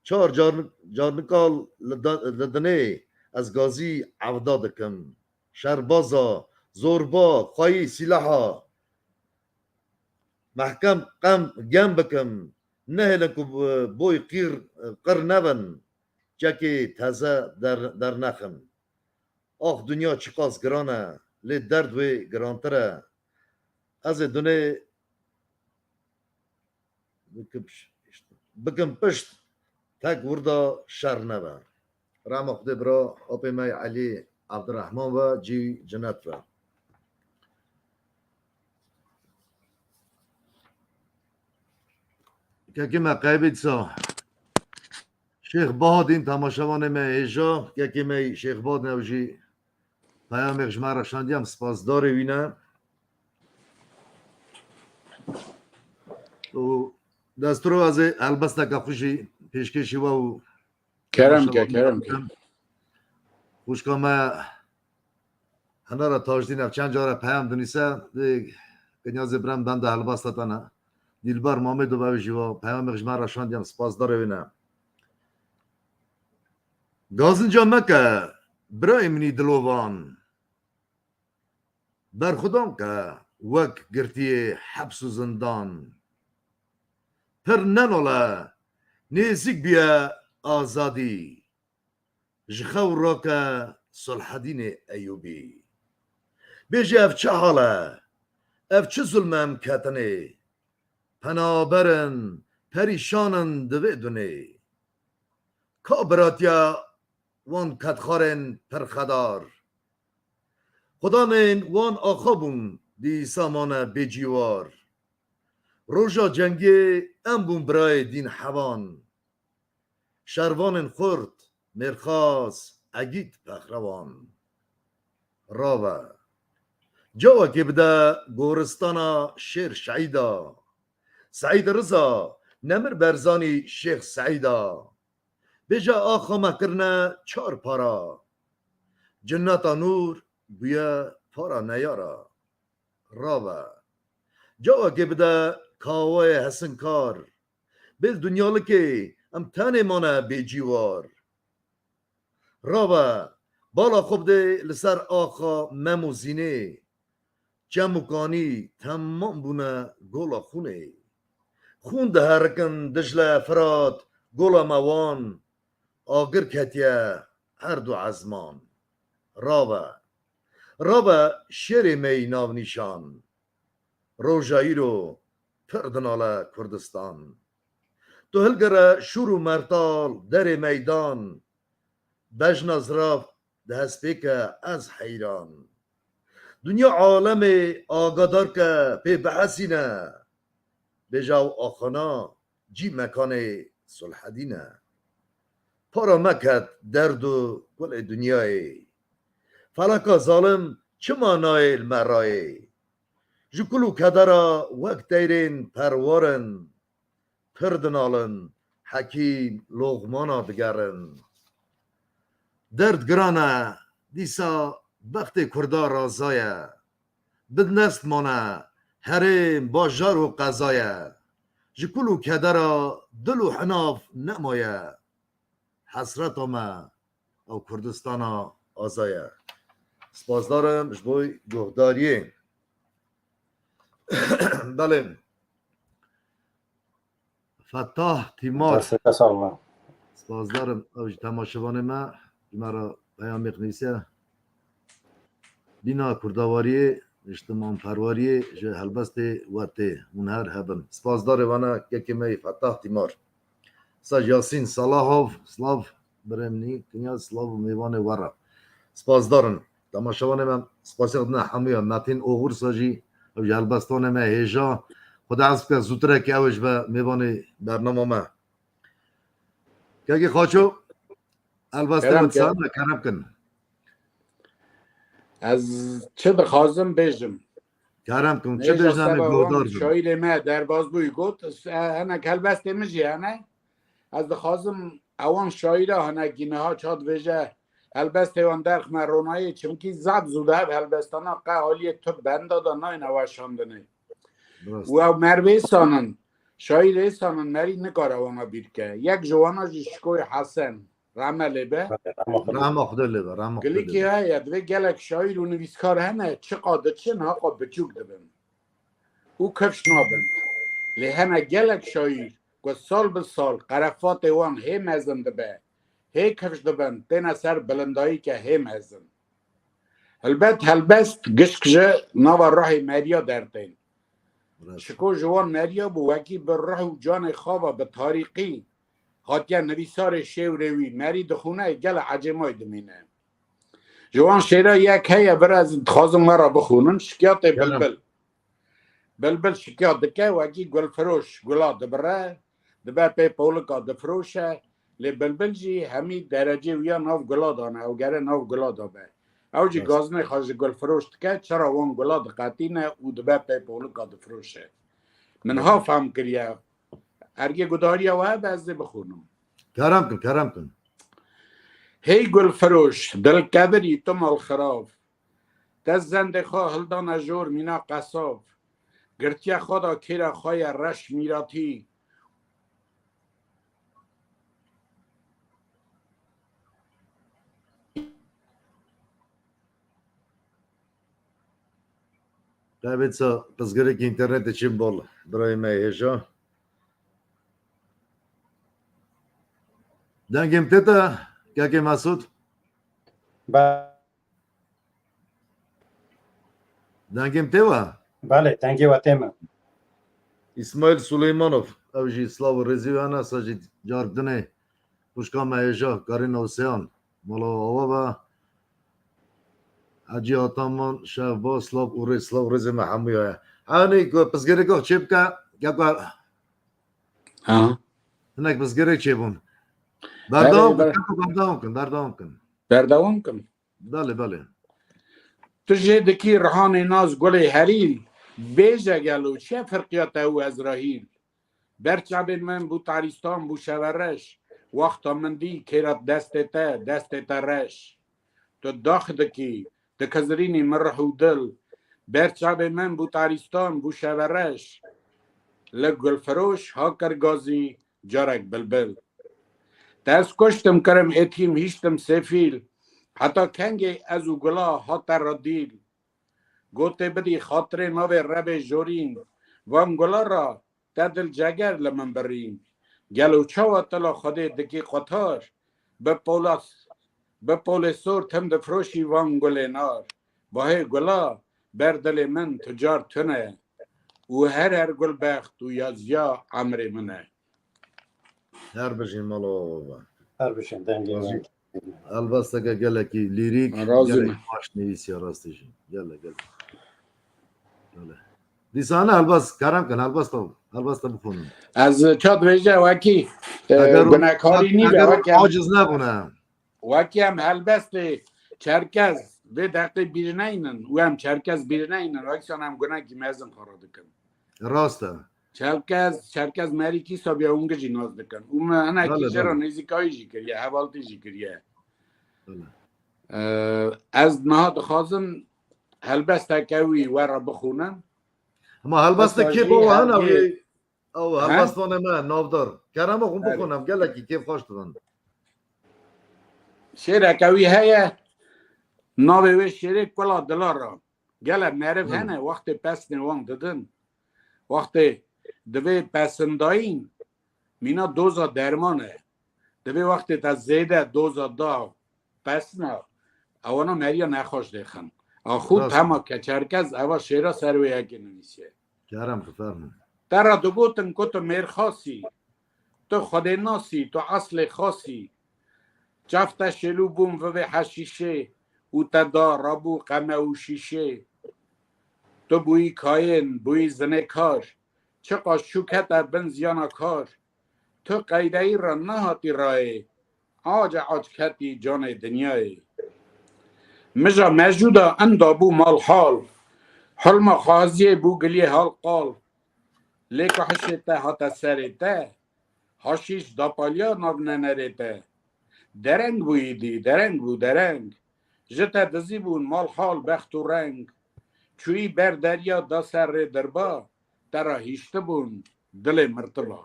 Çar car-, carnikal li da-, li dinê ez gazî evda dikim. Şerbaza, zorba, xweyî, sîlaha. Mehkem qem gem bikim. Nehêlin ku bi-, boy qîr, qir nebin. Çekê teze der-, dernexin. Ax, dinya çiqas giran e, lê derd wê girantir e. Ez ê dunê bikim, bikim pişt, tek wirda şer nebe. Rehma Xwedê bira apê me yê Elî Evdirehman ve, cî cinet ve. Kekê me qeybî disa. Şêx Bahadîn, temaşevanê me hêja, kekê me Şêx Bahadîn ew jî peyamêx ji me re şandiye, em spasdarê wî ne. Û destro ez ê helbesteke xwe jî pêşkêşî we û Kerem ke, temaşevanê kerem ke. Xwişka me Henara Tajdîn ev çend cara peyam dinîse, dê Kinyazê Brem benda helbasta te ne. Dilbar Mamêdov ew jî wa peyamêx ji me re şandiye, em spasdarê wê ne. Gazinca meke, birayê min î dilovan. Berxwedan ke wek girtiyê heps û zindan. Pir nenale, nêzîk bûye azadî. Ji xew rake Sulhedînê Eyûbî. Bêje ev çi hal e? Ev çi zulm e em ketinê? Penaber in, perîşan in di vê dunê. Ka biratiya wan kedxarên pirxedar? Xudanên wan axa bûn, dîsa mane bêcîwar. Roja cengê em bûn birayê dîn hevan. Şervanên xurt, mêrxas, egît, pexrewan. Rave. Cawekê bide goristana şêr şehîda. Seîd Riza, Nemir Berzanî, Şêx Seîda. Bêje axa me kirine çar para. Cinneta nûr bûye para neyara. Rave. Cawekê bide kawayê hesinkar. Bêl dunyalikê em tenê mane bêcîwar. Rave, bala xwe bidê li ser axa Mem û Zînê. Çem û kanî temam bûne gola xûnê. Xûn diherikin Dicle, Firat, gola me wan. Agir ketiye her du ezman. Rave. Rave şêrê me yî navnîşan. Roja îro pir dinale Kurdistan. Tu hilgere şûr û mertal derê meydan. Bejna zirav di hespêke ez heyran. Dinya alemê agadar ke pê bihesîne. Bêje ew axana cî mekanê Sulhedîn e. Para me ket derd û kulê dinyayê. Feleka zalim çima nayê li me rayê? Ji kul û kedera wek teyrên perwar in. Pir dinalin, Hekîm, Loqmana digerin. Derd giran e, dîsa bextê Kurda raza ye. Bidnest mane, herêm, bajar û qeza ye. Ji kul û kedera dil û hinav nemaye. Hesreta me ew Kurdistana aza ye. Spasdar im ji bo guhdariyê. Belê. Fetah Tîmar. Desteke sağ ol. Spasdar im ew ji temaşevanê me, ji me re peyamêk nivîse. Bîna kurdawariyê, niştimanperwariyê ji helbestê we tê. Hûn her hebin. Spasdarê we ne kekê me yê Fetah Tîmar. Saj Yasîn Salahov, slav, birê min î, Kinyaz, slav û mêvanê we re. Spasdar in. Temaşevanê me, spasiyê dine hemûya. Metîn Oxursa jî, ew ji helbestanê me hêja. Xuda ez bike zûtireke ew ê ji be mêvanê bernama me. Kekê Xaço, helbestê Kerem, me disan kerem. Me kerem kin. Ez çi dixwazim bêjim? Kerem kin, çi Nêja bêjin, em ê seba wan guhdar bin. Şaîrê me derbas bûyî got, e, hinek helbestê min jî hene. Ez dixwazim ewan şaîra hinekî niha ça dibêje, helbestê wan derxime ronayê, çimkî zaf zû de ev helbestana qe aliyê tu benda de nayne weşandinê. Rast. Û ew merivê sanin, şaîrê sanin merî nikare wana bîr ke. Yek ji wana jî Şikoyê Hesen, rehme lê be. Rehma Xwedê lê be, rehma Xwedê lê be. Gilikî heye, divê gelek şaîr û nivîskar hene, çiqa diçin, haqa biçûk dibin. Û kifş nabin. Lê hene gelek şaîr ku sal bi sal qerefatê wan hê mezin dibe, hê kifş dibin, têne ser bilindayîke hê mezin. Helbet helbest gişk ji nava ruhê meriya dertên. Rast. Şiko ji wan meriya bû, wekî bi ruh û canê xwe ve bi tarîqî hatiye nivîsarê şêwrê wî. Merî dixûne, gelek ecêmayî dimîne. Ji wan şêra yek heye, vir ez dixwazim we re bixûnim, Şikiyatê Gelem. Bilbil. Bilbil şikiyat dike, wekî gulfiroş gula dibire, dibe pê polika difroşe, lê bilbil jî hemî derecê wî ya nav gula dane, ew gere nav gula de be. Ew jî Rast. gazinê xwe ji gulfiroş dike, çira wan gula diqetîne û dibe pê polika difroşe. Min Rast. ha fehm kiriye. Ergê gudariya we hebe ez ê bixûnim. Kerem kin, kerem kin. Hey gulfiroş, dilkevirî tu malxirav. Te zendê xwe hildane jor mîna qesav. Girtiye xwe da kêra xwe ye reş mîratî. Qebêt sa pirsgirêkî înternetê çin bol. Birayê me hêja. Dengê min tê te, kekê Mesûd? Ba- Dengê min tê we? Belê, dengê we tê min. Îsmaîl Suleymanov, ew jî silav û rêzî we hene, sa jî car dinê xwişka me hêja, Karîna Husêyan, mala we ava be. Hecî Ataman, Şevba, silav û rê-, silav û rêzê me hemûya ye. Henî ku pirsgirêka çê bike, ya ku Ha. Hinek pirsgirêk çêbûn. Belê, Berdewam kin, belê. Keko, berdewam kin, berdewam kin. Berdewam kim. Belê, belê. Tu jê dikî rihanê naz gulê herîl, bêje gelo çi firqiya te û Ezrahîl? Ber çavên min bû tarîstan, bû şevereş, wexta min dî kêra destê te, destê te reş. Tu dax dikî, dikizirînî min rih û dil. Ber çavên min bû tarîstan, bû şevereş. Li gulfiroş ha kir gazî, carek bilbil. Te ez kuştim, kirim êtîm, hiştim sefîl. Heta kengê ez û gula hate redîl. Gotê bidî xatirê navê rebê jorîn. Van gula ra te dil ceger li min birîn. Gelo çawa tila Xwedê dikî qutar? Bi polas, bi polê sor tim difiroşî van gulê nar. Bahê gula ber dilê min tu car tune. Û her her gul bext û yaziya emrê min e. Her bijîn mala we ava. Her bijîn, dengê Razî. we. Helbesteke gelekî lîrîk, Razî gelekî me. baş nivîsiya rastî jî. Gelek, gelek. Gelek. Dîsa ne helbest, kerem kin, helbesta, helbesta bixwînin. Ez çat vêje wekî, e, Eger o, gunekarî nîbe, eger o wekî em, aciz nebûne. wekî em helbestê Çerkez vê deqê bîr neynin û em Çerkez bîr neynin, wekî em gunekî mezin xwe radikin. Rast e. Çerkez, Çerkez merî kî sabiya hûn gijî nas dikin. Û me hinekî Bele, jê re bele. nêzîkayî jî kiriye, hevaltî jî kiriye. Bele. Ee, ez niha dixwazim helbesteke wî we re bixwînim. Hema helbesta Heta kê jî bava hene hergê wê? Ew He? helbestvanê me navdar. Kerema xwe Belê. bixwînim, gelekî kêfxweş dibin. Şêreke wî heye, navê wê şêrê Kula Dilara. Gele meriv Hı. hene, wextê pesnê wan didin. Wextê divê pesindayîn, mîna doza derman e. Divê wextê te zêde doza da pesna, ewana meriya nexweş dêxin. Axû Rast. tema ke Çerkez eva şêra ser wê yekê nivîsiye. Kerem, bifermin. Te re digotin ku tu mêrxasî, tu Xwedê nasî, tu eslê xasî. Çav te şêlû bûn vivê heşîşê û te da rabû qeme û şîşê. Tu bûyî kayên, bûyî zinêkar. Çiqas çû kete bin ziyana kar. Tu qeydeyî re nehatî rayê. Ace ac ketî canê dinyayê. Mija mejûda enda bû malhal. Hilma xaziyê bû giliyê hal qal. Lê ku hişê te hate serê te, haşîş dapaliya nav nenerê te. Dereng bû îdî, dereng bû, dereng. Ji te dizî bûn mal hal bext û reng. Çûyî ber derya da ser rê dirba, te ra hîştibûn dilê mirtiba.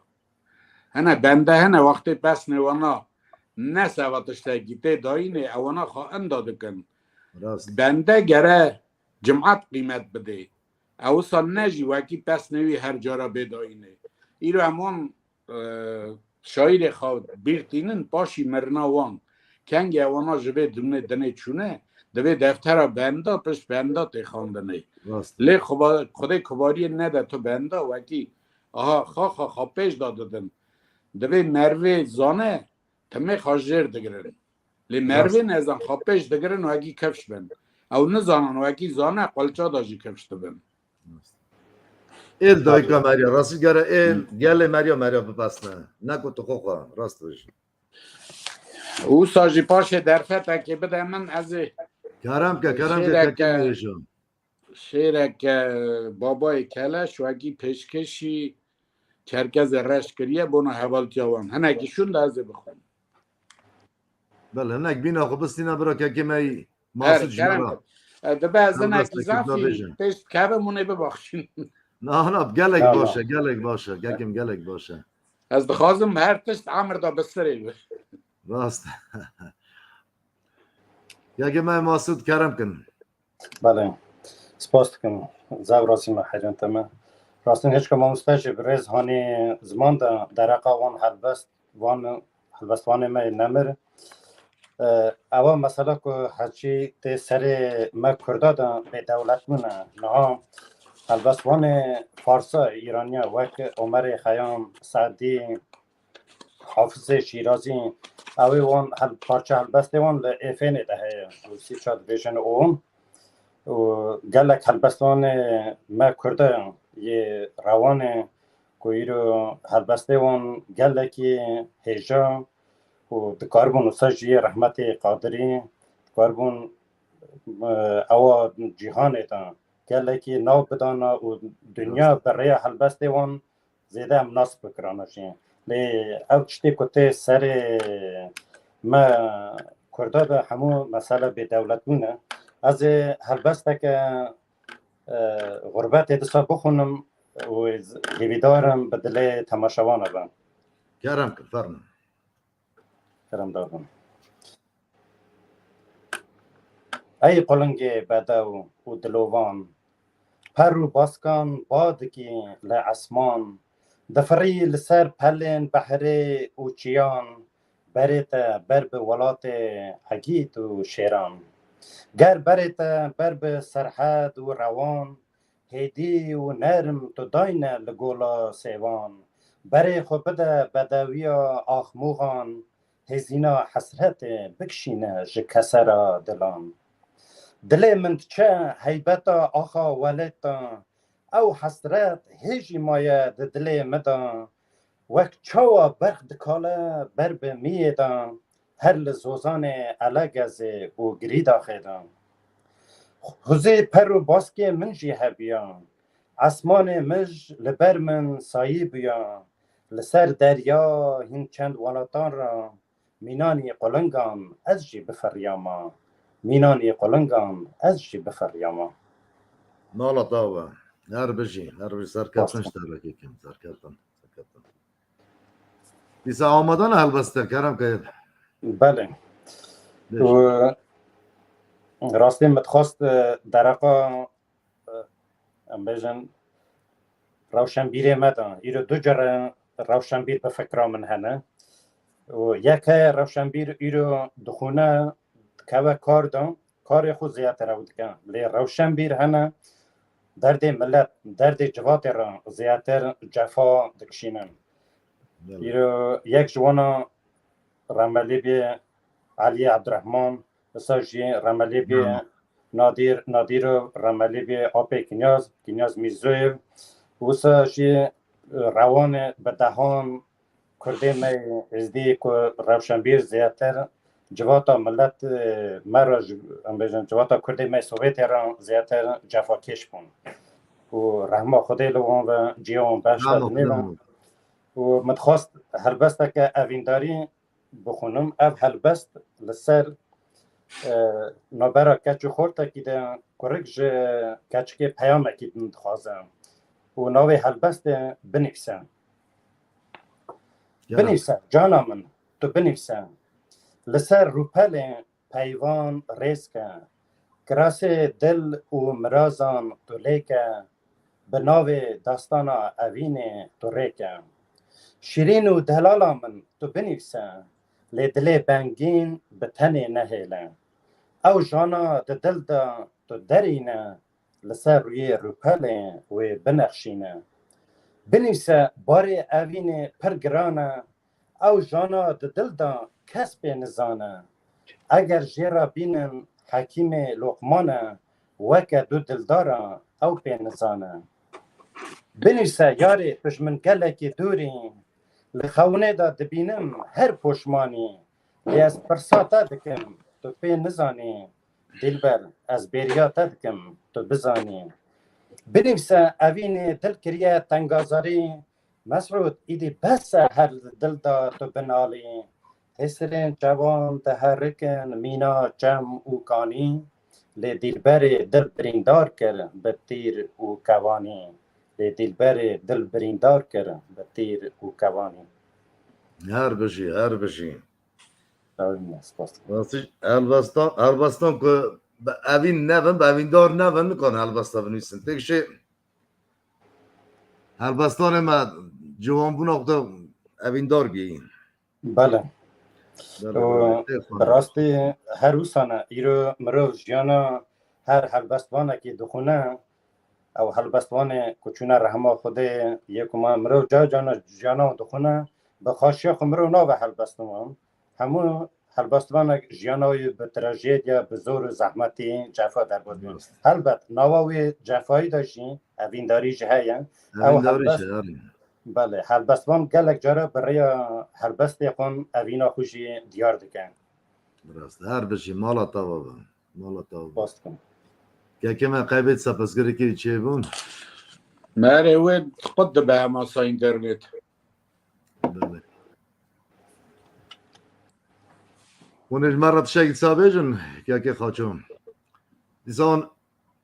Hene bende hene wextê pesnê wana ne seva tiştekî tê dayînê ewana xwe enda dikin. Rast. Bende gere cimat qîmet bidê. Ew wisa ne jî wekî pesnê wî her cara bê dayînê. Îro em wan, e, şaîrê xwe bîr tînin paşî mirina wan. Kengê wana ji vê dimê dinê çûne, divê deftera benda pişt benda tê xandinê. Rast. Lê Xuba-, Xwedê kubariyê nede tu benda wekî, aha, xa, xa, xa pêş da didin. Divê mervê zane, timê xa jêr digirin. Lê mervê nezan xa pêş digirin wekî kifş bin. Ew nizanin wekî zane qulça da jî kifş dibin. Êl dayika meriya, rastî gere êl, gelê meriya, meriya bipesne. Ne ku tu xwe xwe, rast bijî. Wisa jî paşê derfetekê bide min, ez ê Kerem ke, kerem ke, şêreke, kekê Meriya. Şêreke babayê keleş wekî pêşkêşî Çerkezê Reş kiriye bona hevaltiya wan. Hinekî şûn de ez ê bixwim. Bele, hinek bîna xwe bistîne bira kekê me yî. Her, Masud kerem Jara. E, dibe ez hinekî zafî pêş dikevim hûn ê bibaxşîn. Na, na, gelek baş e, gelek baş e. Kekim gelek baş e. Ez dixwazim her tişt emir da bi sirê bi. Rast. Kekê me Masud kerem kin. Belê. Spas dikim. Zev razî me heyran te me. Rastîn hêşka mamoste jî bi rêz hanî ziman de dereqa wan helbest, wan helbestvanê me yê nemir. E, ewa mesela ku heçî tê serê me Kurda de bêdewlet bûne. Niha helbestvanê Farsa, Îraniya wek Omerê Xeyam, Sedî, Hafizê Şîrazî, ew ê wan hel-, parça helbestê wan li Êfênê de heye. Rûsî ça dibêjin û, û gelek helbestvanê me Kurda yê rewanê ku îro helbestê wan gelekî hêja û dikaribûn wisa jî rehmetê Qadirî dikaribûn, e, ewa cîhanê de gelekî nav bidana û dinya bi rêya helbestê wan zêde em nas bikirana jî. Lê ev tiştê ku tê serê me Kurda de hemû mesele bêdewletbûn e. Ez ê helbesteke, e, xurbetê disa bixwînim û hêvîdar im bi dilê temaşewana be. Kerem kir, fermin. Kerem dabin. Ey qulingê bedew û dilovan, per û baskan ba dikî li esman, difirî li ser pelên behrê û çiyan, berê te ber bi welatê Egîd û Şêran. Ger berê te ber bi Serhed û Rewan, hêdî û nerm tu dayne li gola sêvan. Berê xwe bide bedewiya axmûxan, hêzîna hesretê bikişîne ji kesera dilan. Dilê min diçe heybeta axa welêt de, ew hesret hê jî maye di dilê min de. Wek çawa berx dikale ber bi miyê de, her li zozanê Elegezê û Girîdaxê de. Huzê per û baskê min jî hebiya. Esmanê mij li ber min sayî bûya. Li ser derya hîn çend welatan re mînanî qulingan ez jî biferiyama. Mînanî qulingan ez jî biferiyama. Mala te be. Her bijî, her bijî. Serkeftin ji te re kêkim. Serkeftin, serkeftin. Dîsa amadan e helbeste, kerem ke. Belê. Bêje. Û rastî min dixwest, e, dereqa, e, em bêjin, rewşenbîrê me de. Îro du cere rewşenbîr bi fikra min hene. Û yek heye rewşenbîr îro dixwîne, dikeve kar de, karê xwe zêdetir ew dike. Lê rewşenbîr hene, derdê milet, derdê civatê re zêdetir cefa dikişînin. Belê. Îro yek ji wana remelî bê Elî Ebdurehman, wisa jî remelî bê Belê. Nadîr, Nadîrov, remelî bê apê Kinyaz, Kinyaz Mîrzoyev, wisa jî, e, rewanê bi dehan Kurdê me yê Êzdî ku rewşenbîr zêdetir civata millet, e, me re ji, em bêjin, civata Kurdê me Sovyetê re zêdetir cefakêş bûn. Û rehma Xwedê li wan ve, cihê wan behşta dinê ve. Û min dixwest helbesteke evîndarî bixwînim. Ev helbest li ser, e, navbera keç û xortekî de kurik ji keçikê peyamekî din dixwaze û navê helbestê binivîse. Binivîse, cana min, tu binivîse. Li ser rûpelê peyvan rêz ke. Kirasê dil û mirazan tu lê ke, bi navê dastana evînê tu rê ke. Şîrîn û delala min tu binivîse, lê dilê bengîn bi tenê nehêle. Ew jana di dil de tu derîne, li ser rûyê rûpelê wê binexşîne. Binivîse, barê evînê pir giran e, ew jana di dil de kes pê nizane. Eger jê re bînin hekîmê Loqman e, weke du dildar e, ew pê nizane. Binivîse, yarê tu ji min gelekî dûr î, li xewnê de dibînim her poşmanî, lê ez pirsa te dikim, tu pê nizanî. Dilber, ez bêriya te dikim, tu bizanî. Binivîse, evînê dil kiriye tengazarî, Mesûd, îdî bes e, her dil de tu binalî. Hêsirên çavan diherikin mîna çem û kanî, lê dîlberê dil birîndar kir bi tîr û kewanî. Lê dîlberê dil birîndar kir bi tîr û kewanî. Her bijî, her bijî. Spas dikim. Rastî, helbestan, helbestan ku bi evîn nebin, bi evîndar nebin, nikarin helbesta binivîsin. Têkşê helbestanê me ciwanbûna xwe de evîndar bî. Bele. Bele, Û bele, tê xwe bi de. Rastî her wisa ne. Îro mirov jiyana her helbestvanekî dixwine, ew helbestvanê ku çûne rehma Xwedê yê ku me mirov car carna jiyana wan dixwine, bi xaşiya xwe mirov nabe helbestvan. Hemû helbestvanek jiyana wî bi trajediya, bi zor û zehmetî, cefa derbas bû. Rast. Helbet, nava wê cefayî de jî evîndarî jî heye. Ew Evîndarî helbest-, jî, erê. Belê, helbestvan gelek cara bi rêya helbestê xwe evîna xwe jî diyar dike. Rast, her bijî, mala te ava be. Mala te ava be. Spas dikim. Kekê me qeybê dîsa pirsgirêkê çêbûn. Merê wê qut dibe hemasa înternet. Belê. Hûn ê ji me re tiştekî dîsa bêjin, kekê Xaço? Dîsa wan,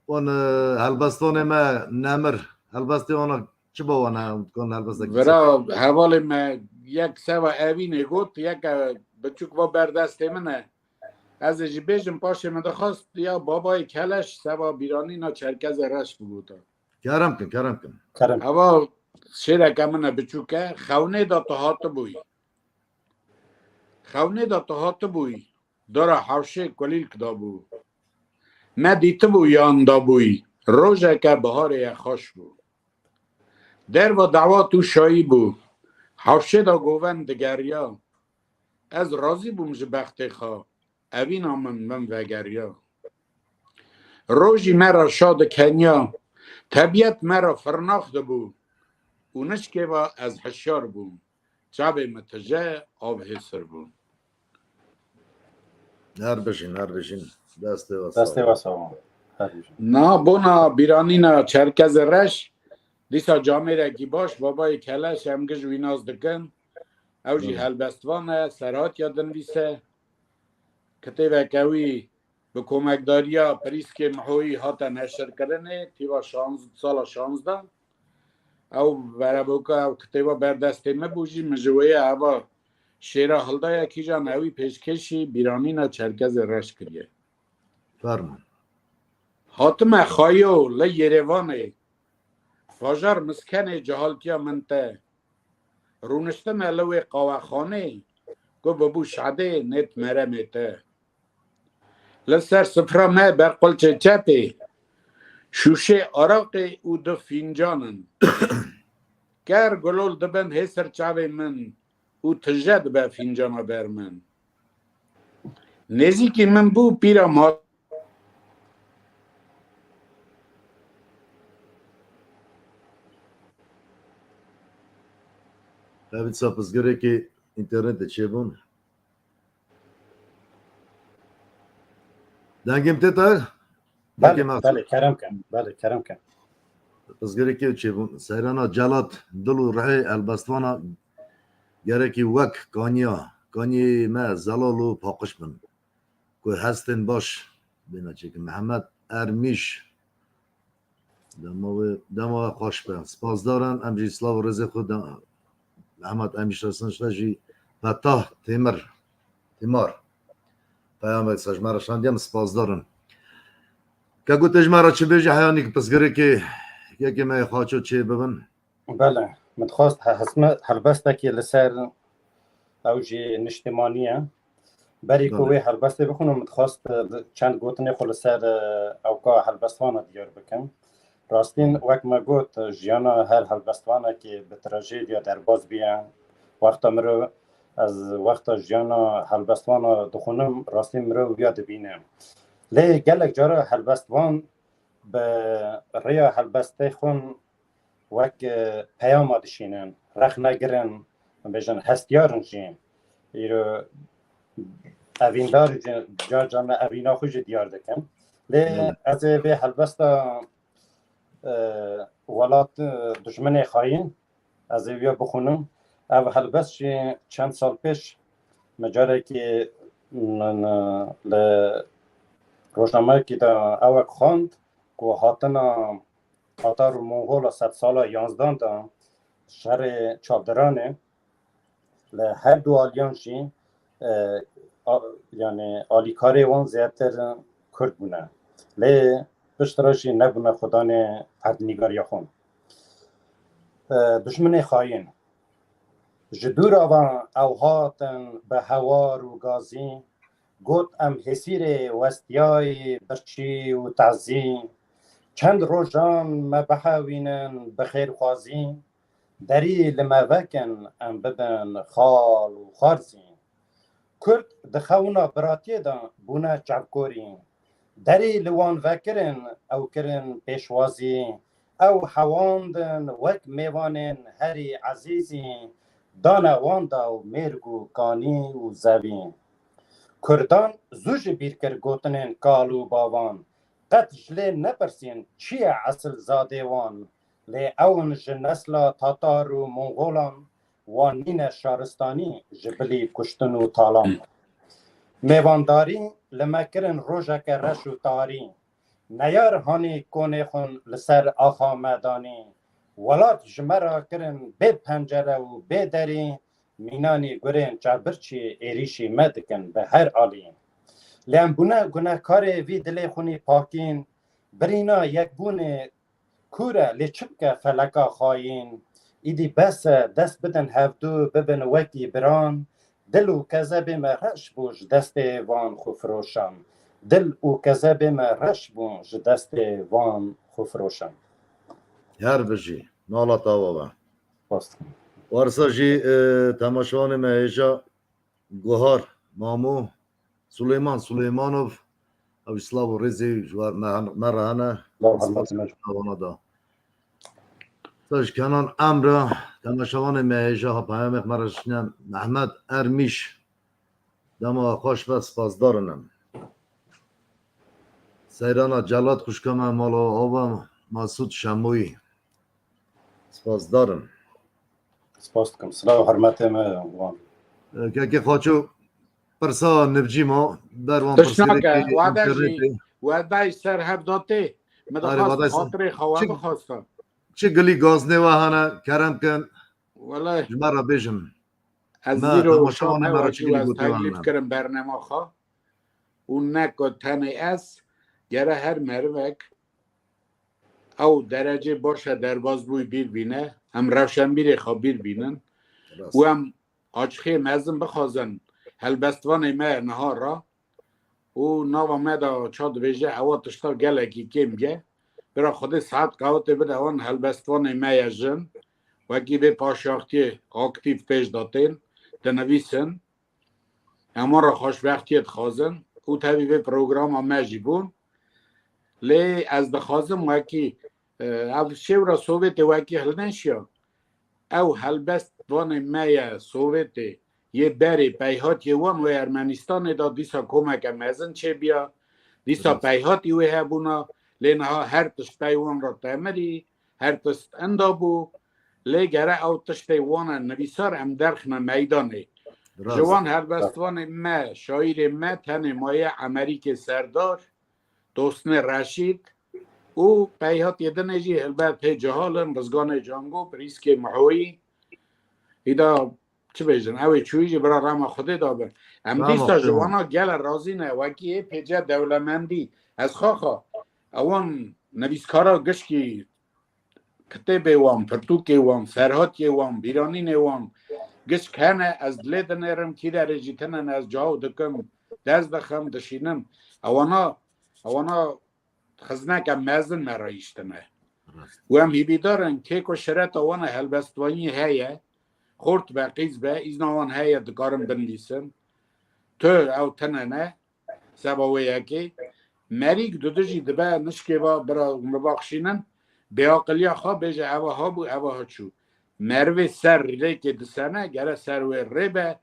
wan, e, helbestvanê me nemir, helbestê wana çi ba wan e, em dikarin helbestek dîsa? Vira hevalê me yek seva evînê got, yek, e, biçûk va berdestê min e. Ez ê jî bêjim, paşê min dixwest ya babayê Keleş seva bîranîna Çerkezê Reş bigota. Kerem kin, kerem kin. Kerem. Eva şêreke min e biçûk e, xewnê de tu hatibûyî. Xewnê de tu hatibûyî, dora hewşê kulîlk dabû. Me dîtibû yan dabûyî, rojeke biharê ye xweş bû. Derva dawat û şayî bû, hewşê de govend digeriya. Ez razî bûm ji bextê xwe, evîna min min vegeriya. Rojî me re şa dikeniya, tebîet me re firnax dibû û nişkê ve ez hişyar bûm. Çavê min tije av hêsir bûn. Her bijîn, her bijîn. Destê we Destê sax. we sax. Her bijîn. Niha bona bîranîna Çerkezê Reş, dîsa camêrekî baş, babayê Keleş em giş wî nas dikin. Ew jî Hı. helbestvan e, serhatiya dinivîse. Kitêbeke wî bi komekdariya Prîskê Mihoyî hate neşirkirinê, tîva şanz-, sala şanzde. Ew vereboka, ew kitêba berdestê me bû jî, min ji wê ye eva şêra hildaye kîjan ewî pêşkêşî bîranîna Çerkezê Reş kiriye. Fermo. Hatime xayo li Yerêvanê, fajar miskenê cehaltiya min te. Rûniştime li wê qawexanê, ku bibû şedê nêt meremê te. Li ser sifra me ber qulçê çepê, şûşê araqê û du fîncan in. Ker gulol dibin hêsir çavê min û tije dibe fîncana ber min. Nêzîkî min bû pîra ma- Ev dîsa pirsgirêkê înternetê çêbûn. Dengê min tê te? Belê, Dengê me belê, kerem ke. Belê, kerem ke. Pirsgirêkê çêbûn. Seyrana Celat, dil û rihê helbestvana gerekî wek kaniya, kaniyê me zelal û paqij bin. Ku hestên baş bêne çêkin. Mihemed Ermîş, dema wê, dema we xweş be. Spasdaran, em jî silav û rêzê xwe de Mihemed Ermîş Resin ji te jî Fetah Têmir, Têmar. Peyamê se ji me re şandiye, em spasdar in. Ke ku tê ji me re çi bêjî, heyanî ki pirsgirêkê yekê me yê xaço çê bibin. Bele, min dixwast he-, hesme-, helbestekî li ser ew jî niştimanî ye. Berî ku Bele. wê helbestê bixwînim, min dixwast, e, çend gotinê xwe li ser, e, ewka helbestwana diyar bikim. Rastîn, wek me got, jiyana her helbestvanekê bi trajediya derbas bûye. Wexta mirov, ez wexta jiyana helbestwana dixwînim, rastîn mirov wiya dibîne. Lê gelek cara helbestvan bi rêya helbestê xwe wek, e, peyama dişînin, rexne girin, bêjin hestiyar in jî. Îro evîndar jî, car car me evîna xwe jî diyar dikin. Lê Belê. ez ê vê helbesta, e, welat, e, dijminê xayîn, ez ê wiya bixwînim. Ev helbest jî çend sal pêş me carekî, n-, n-, li rojnameyekî de ewek xwend ku hatina Tatar û Mongola sedsala yanzdan de şerê Çaldiranê li her du aliyan jî, e, a-, yani alîkarê wan zêdetir Kurd bûne. Lê piştre jî nebûne xudanê erdnîgariya xwe. E, dijminê xayîn. Ji dûra ve ew hatin bi hewar û gazî, got, em hêsîrê westiyayî birçî û tezî. Çend rojan me bihewînin bi xêrxwazî, derî li me vekin em bibin xal û xwarzî. Kurd di xewna biratiyê de bûne çavkorî. Derî li wan vekirin ew kirin pêşwazî. Ew hewandin wek mêvanên herî ezîzî. Dane wan daw mêrg û kanî û zevî. Kurdan zû ji bîr kir gotinên kal û bavan. Qet ji lê nepirsîn çi ye esil zadê wan. Lê ew in ji nesla Tatar û Mongolan, wan nîne şaristanî ji bilî kuştin û talan. Mêvandarî li me kirin rojeke reş û tarî. Neyar hanî konê xwin li ser axa me danî. Welat ji me re kirin bê pencere û bê derî, mînanî gurên çavbirçî êrîşî me dikin bi her alî. Lê em bûne gunekarê vî dilê xwinî pakîn, birîna yekbûnê kûr e, lê çi bike feleka xayîn? Îdî bes e, dest bidin hevdu, bibin wekî biran. Dil û kezebê me reş bû ji destê van xwefiroşan. Dil û kezebê me reş bû ji destê van xwefiroşan. Her bijî, nala tawa be. Rast. Warsa jî, e, temaşevanê me hêja guhar, Mamo Suleyman Suleymanov, ew jî silav û rêzê ji war me, me re hene. Silav hurmetê me. Spas ji Kenan Emre, temaşevanê me hêja ha peyamê me re şîne, Mehmet Ermîş, dema xweş be, spasdar in em. Seyrana Celat xwişka me mala ava Masûd Şemoyî. Spasdar in. Spas dikim. Silav û hurmetê me wan. Kekê Xaço, pirsa nivcî ma, ber wan Tişt nake, pirsgirêkê wade jî, internetê. Wade jî ser hev datê. Me Arê, dixwast wade ser xatirê xwe we Çi, bixwasta. Çi gilî gaznê we hene, kerem kin. Wele. Ji me re bêjin. Ez Me, zîro temaşevanê me re çi gilî gotê we hene. Teklîf kirim bernema xwe. Û ne ku tenê ez, gere her merivek ew derecê baş e derbazbûyî bîr bîne, em rewşenbîrê xwe bîr bînin Rast. û em açixê mezin bixwazin helbestvanê me niha re û nava me de ça dibêje ewa tişta gelekî kêm ye. Bira Xwedê saet qewetê bide wan helbestvanê me ye jin, wekî vê paşaxtiyê aktîf pêş de tên, dinivîsin. Em wan re xweşbextiyê dixwazin û tevî vê programa me jî bûn. Lê ez dixwazim wekî, e, ev şêwra Sovêtê wekî hilneşiya. Ew helbestvanê me ye Sovêtê yê berê peyhatiyê wan wê Ermenistanê de dîsa komeke mezin çêbiya. Dîsa peyhatî wê hebûna, lê niha her tişt pey wan re temirî, her tişt enda bû. Lê gere ew tiştê wan e nivîsar em derxine meydanê. Ji wan helbestvanê me, şaîrê me tenê maye Emerîkê Serdar, Tosnê Reşîd û peyhatiyê dinê jî hilbet hê cehal in, Rizganê Cango, Prîskê Mihoyî, îda çi bêjin, ew ê çûyî jî bira rema Xwedê da bin. Em dîsa ji wana gele razî ne, wekî yê pêce dewlemendî. Ez xaxa, ewan nivîskara gişkî kitêbê wan, pirtûkê wan, serhatiyê wan, bîranînê wan, gişk hene, ez dilê dinêrim, kî derê jî tinen ez caw dikim, dest dixim, dişînim. Ewana, ewana xizneke mezin me rayiştine. Û em hîvîdar in, kê ku şireta wan e helbestvaniyê heye, xort be, qîz be, îzna wan heye, dikarin binivîsin. Tu ew tine ne, seba wê yekê. Merîk dudu jî dibe nişkê va bira min baxşînin, bêaqiliya xwe bêje eva ha bû, eva ha çû. Merivê ser rêkê disene, gere ser wê rê be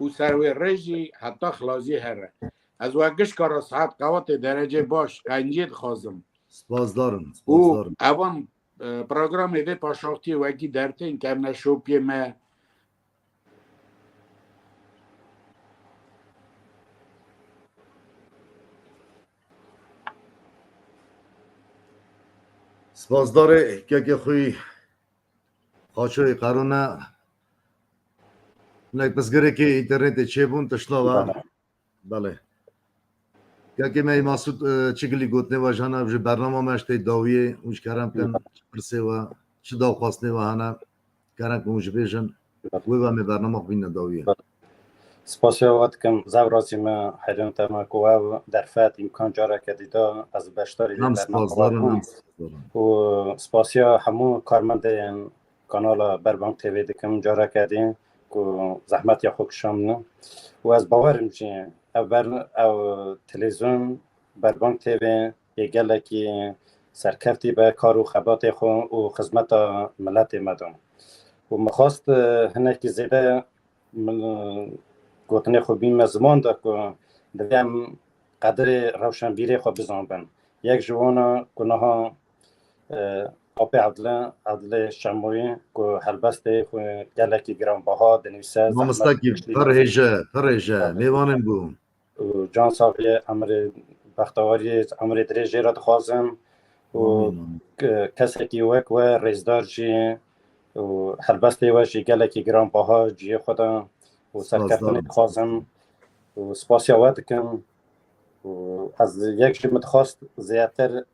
û ser wê rê jî heta xilaziyê here. Ez we gişka re sihet qewatê derecê baş, qenciyê dixwazim. Spasdar im, spasdar im. Û evan, e, programê vê paşaxtiyê wekî dertên kevneşopiyê me. Spasdarê kekê xwî Xaçoyê Qerûne. Hinek pirsgirêkê înternetê çêbûn, tiştna ve. Belê. Belê. Kekê me Masûd, e, çi gilî gotinê we jana ji bernama me ji tê dawiyê û ji kerem kin, çi pirsê we, çi dawxwastinê we hene, kerem kin hûn ji bêjin. Belê. Wê ve me bernama xwe bîne dawiyê. Belê. Spasiya we dikim, zaf razî me, heyran te me ku ev derfet, îmkan careke dî da, ez beşdarî vê bernama xwe bûm. Em spasdar in, em spasdar in. Û spasiya hemû karmendeyên kanala Berbang T V dikim careke din ku zehmetiya xwe kişandin. Û ez bawerim jî ev ber-, ev televîzyon Berbang T V yê gelekî serkeftî be kar û xebatê xwe û xizmeta miletê me de. Û min xwest, e, hinekî zêde min, e, gotinê xwe bînme ziman de ku divê em qedirê rewşenbîrê xwe bizanbin. Yek ji wana ku niha, e, Apê Evdilê, Evdilê Şemoyî ku helbestê xwe gelekî giranbaha dinivîse, Mamostakî, pir hêje, pir hêje, mêvanên bû. Û can saxiyê, emrê bextewariyê, emrê dirêjê re dixwazim. Û, amîn, amîn, ke-, kesekî wek we rêzdar jî û helbestê we jî gelekî giranbaha cihê xwe de û serkeftinê dixwazim û spasiya we dikim. Û ez yek jî min dixwast zêdetir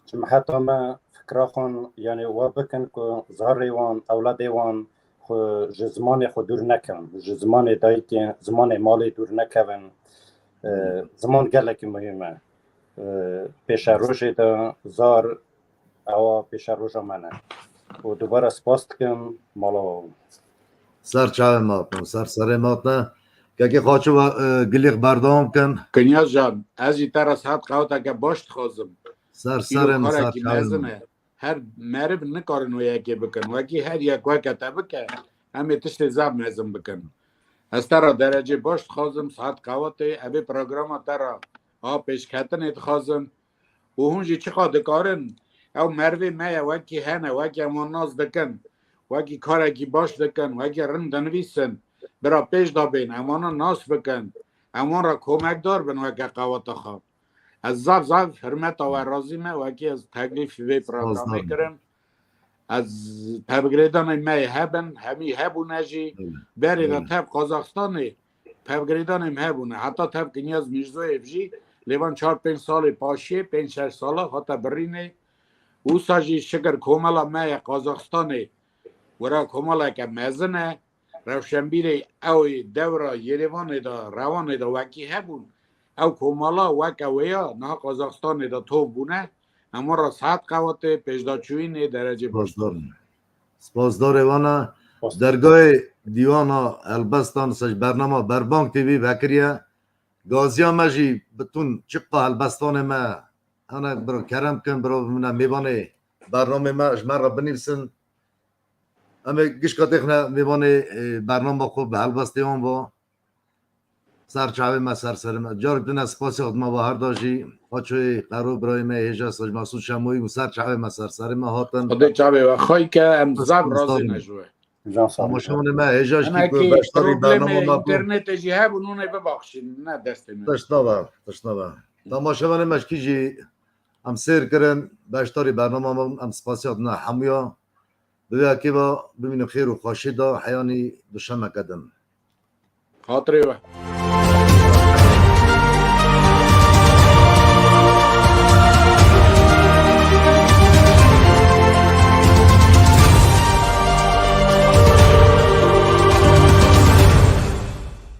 ji miheta me fikra xwe, yanî we bikin ku zarê wan, ewladê wan xwe ji zimanê xwe dûr nekin, ji zimanê dayikê, zimanê malê dûr nekevin. E, ziman gelekî muhîm e. E, pêşerojê de zar ewa pêşeroja me ne. Û dubare spas dikim, mala we. Ser çavê me hatine, ser serê me hatine. Kekê Xaço ve, e, gilî berdewam kin. Kinyaz can, ez jî te re sihet qeweteke baş dixwazim. Ser serê me, ser çavê me. Her meriv nikarin wê yekê bikin. Wekî her yek weke te bike, em ê tiştê zaf mezin bikin. Ez te re derecê baş dixwazim, sihet qewetê, evê programa te re a pêşketinê dixwazim. Û hûn jî çiqa dikarin, ew merivê me ye, wekî hene, wekî em wan nas dikin, wekî karekî baş dikin, wekî rind dinivîsin, bira pêş de bên, em wana nas bikin, em wan re komekdar bin weke qeweta xwe. Ez zaf zaf hirmeta we razî me, wekî ez teklîf vê programê kirin. Ez tevgirêdanê me yê hebin, hemî hebûne jî. Berê de tev Qazaxstanê tevgirêdanê me hebûne. Heta tev Kinyaz Mîrzoyev jî lê van çar pênc salê paşiyê, pênc şeş sala hate birînê. Wisa jî şikir komela me yê Qazaxstanê wira komeleke mezin e. Rewşenbîrê ew ê dewra Yerêvanê de, Rewanê de wekî hebûn. Ew komala weke wêya niha Qazaxstanê de tov bûne. Em wan re sihet qewetê, pêşdaçûyînê derecê baş. Spasdar im. Spasdarê wan e. Dergahê dîwana helbestan se ji bernama Berbang T V vekiriye. Gaziya me jî bitûn çiqa helbestanê me hene, bira kerem kin, bira bimine mêvanê bernamê me, ji me re binivîsin. Em ê gişka têxine mêvanê, e, bernama xwe bi helbestê wan ve. Ser çavê me, ser serê me. Carek din ez spasiya xwe dima we her da jî. Paçoyê Qero, birayê me, hêja Sej Mesûd Şemoyî û ser çavê me, ser serê me hatin. Xwedê çavê we xwey ke, em zaf razî ne ji we. Tamaşevanê me, hêja ji kî ku beşdarî bernama me bû. Înternetê jî hebû, nûnê bibaxşîn, ne destê me. Tişt nabe, tişt nabe. Tamaşevanê me ji kî jî em sêr kirin, beşdarî bernama me bûn, em spasiya dina hemûya. Bi vê yekê ve bimînin xêr û xweşî de, heyanî duşemeke din. Xatirê we.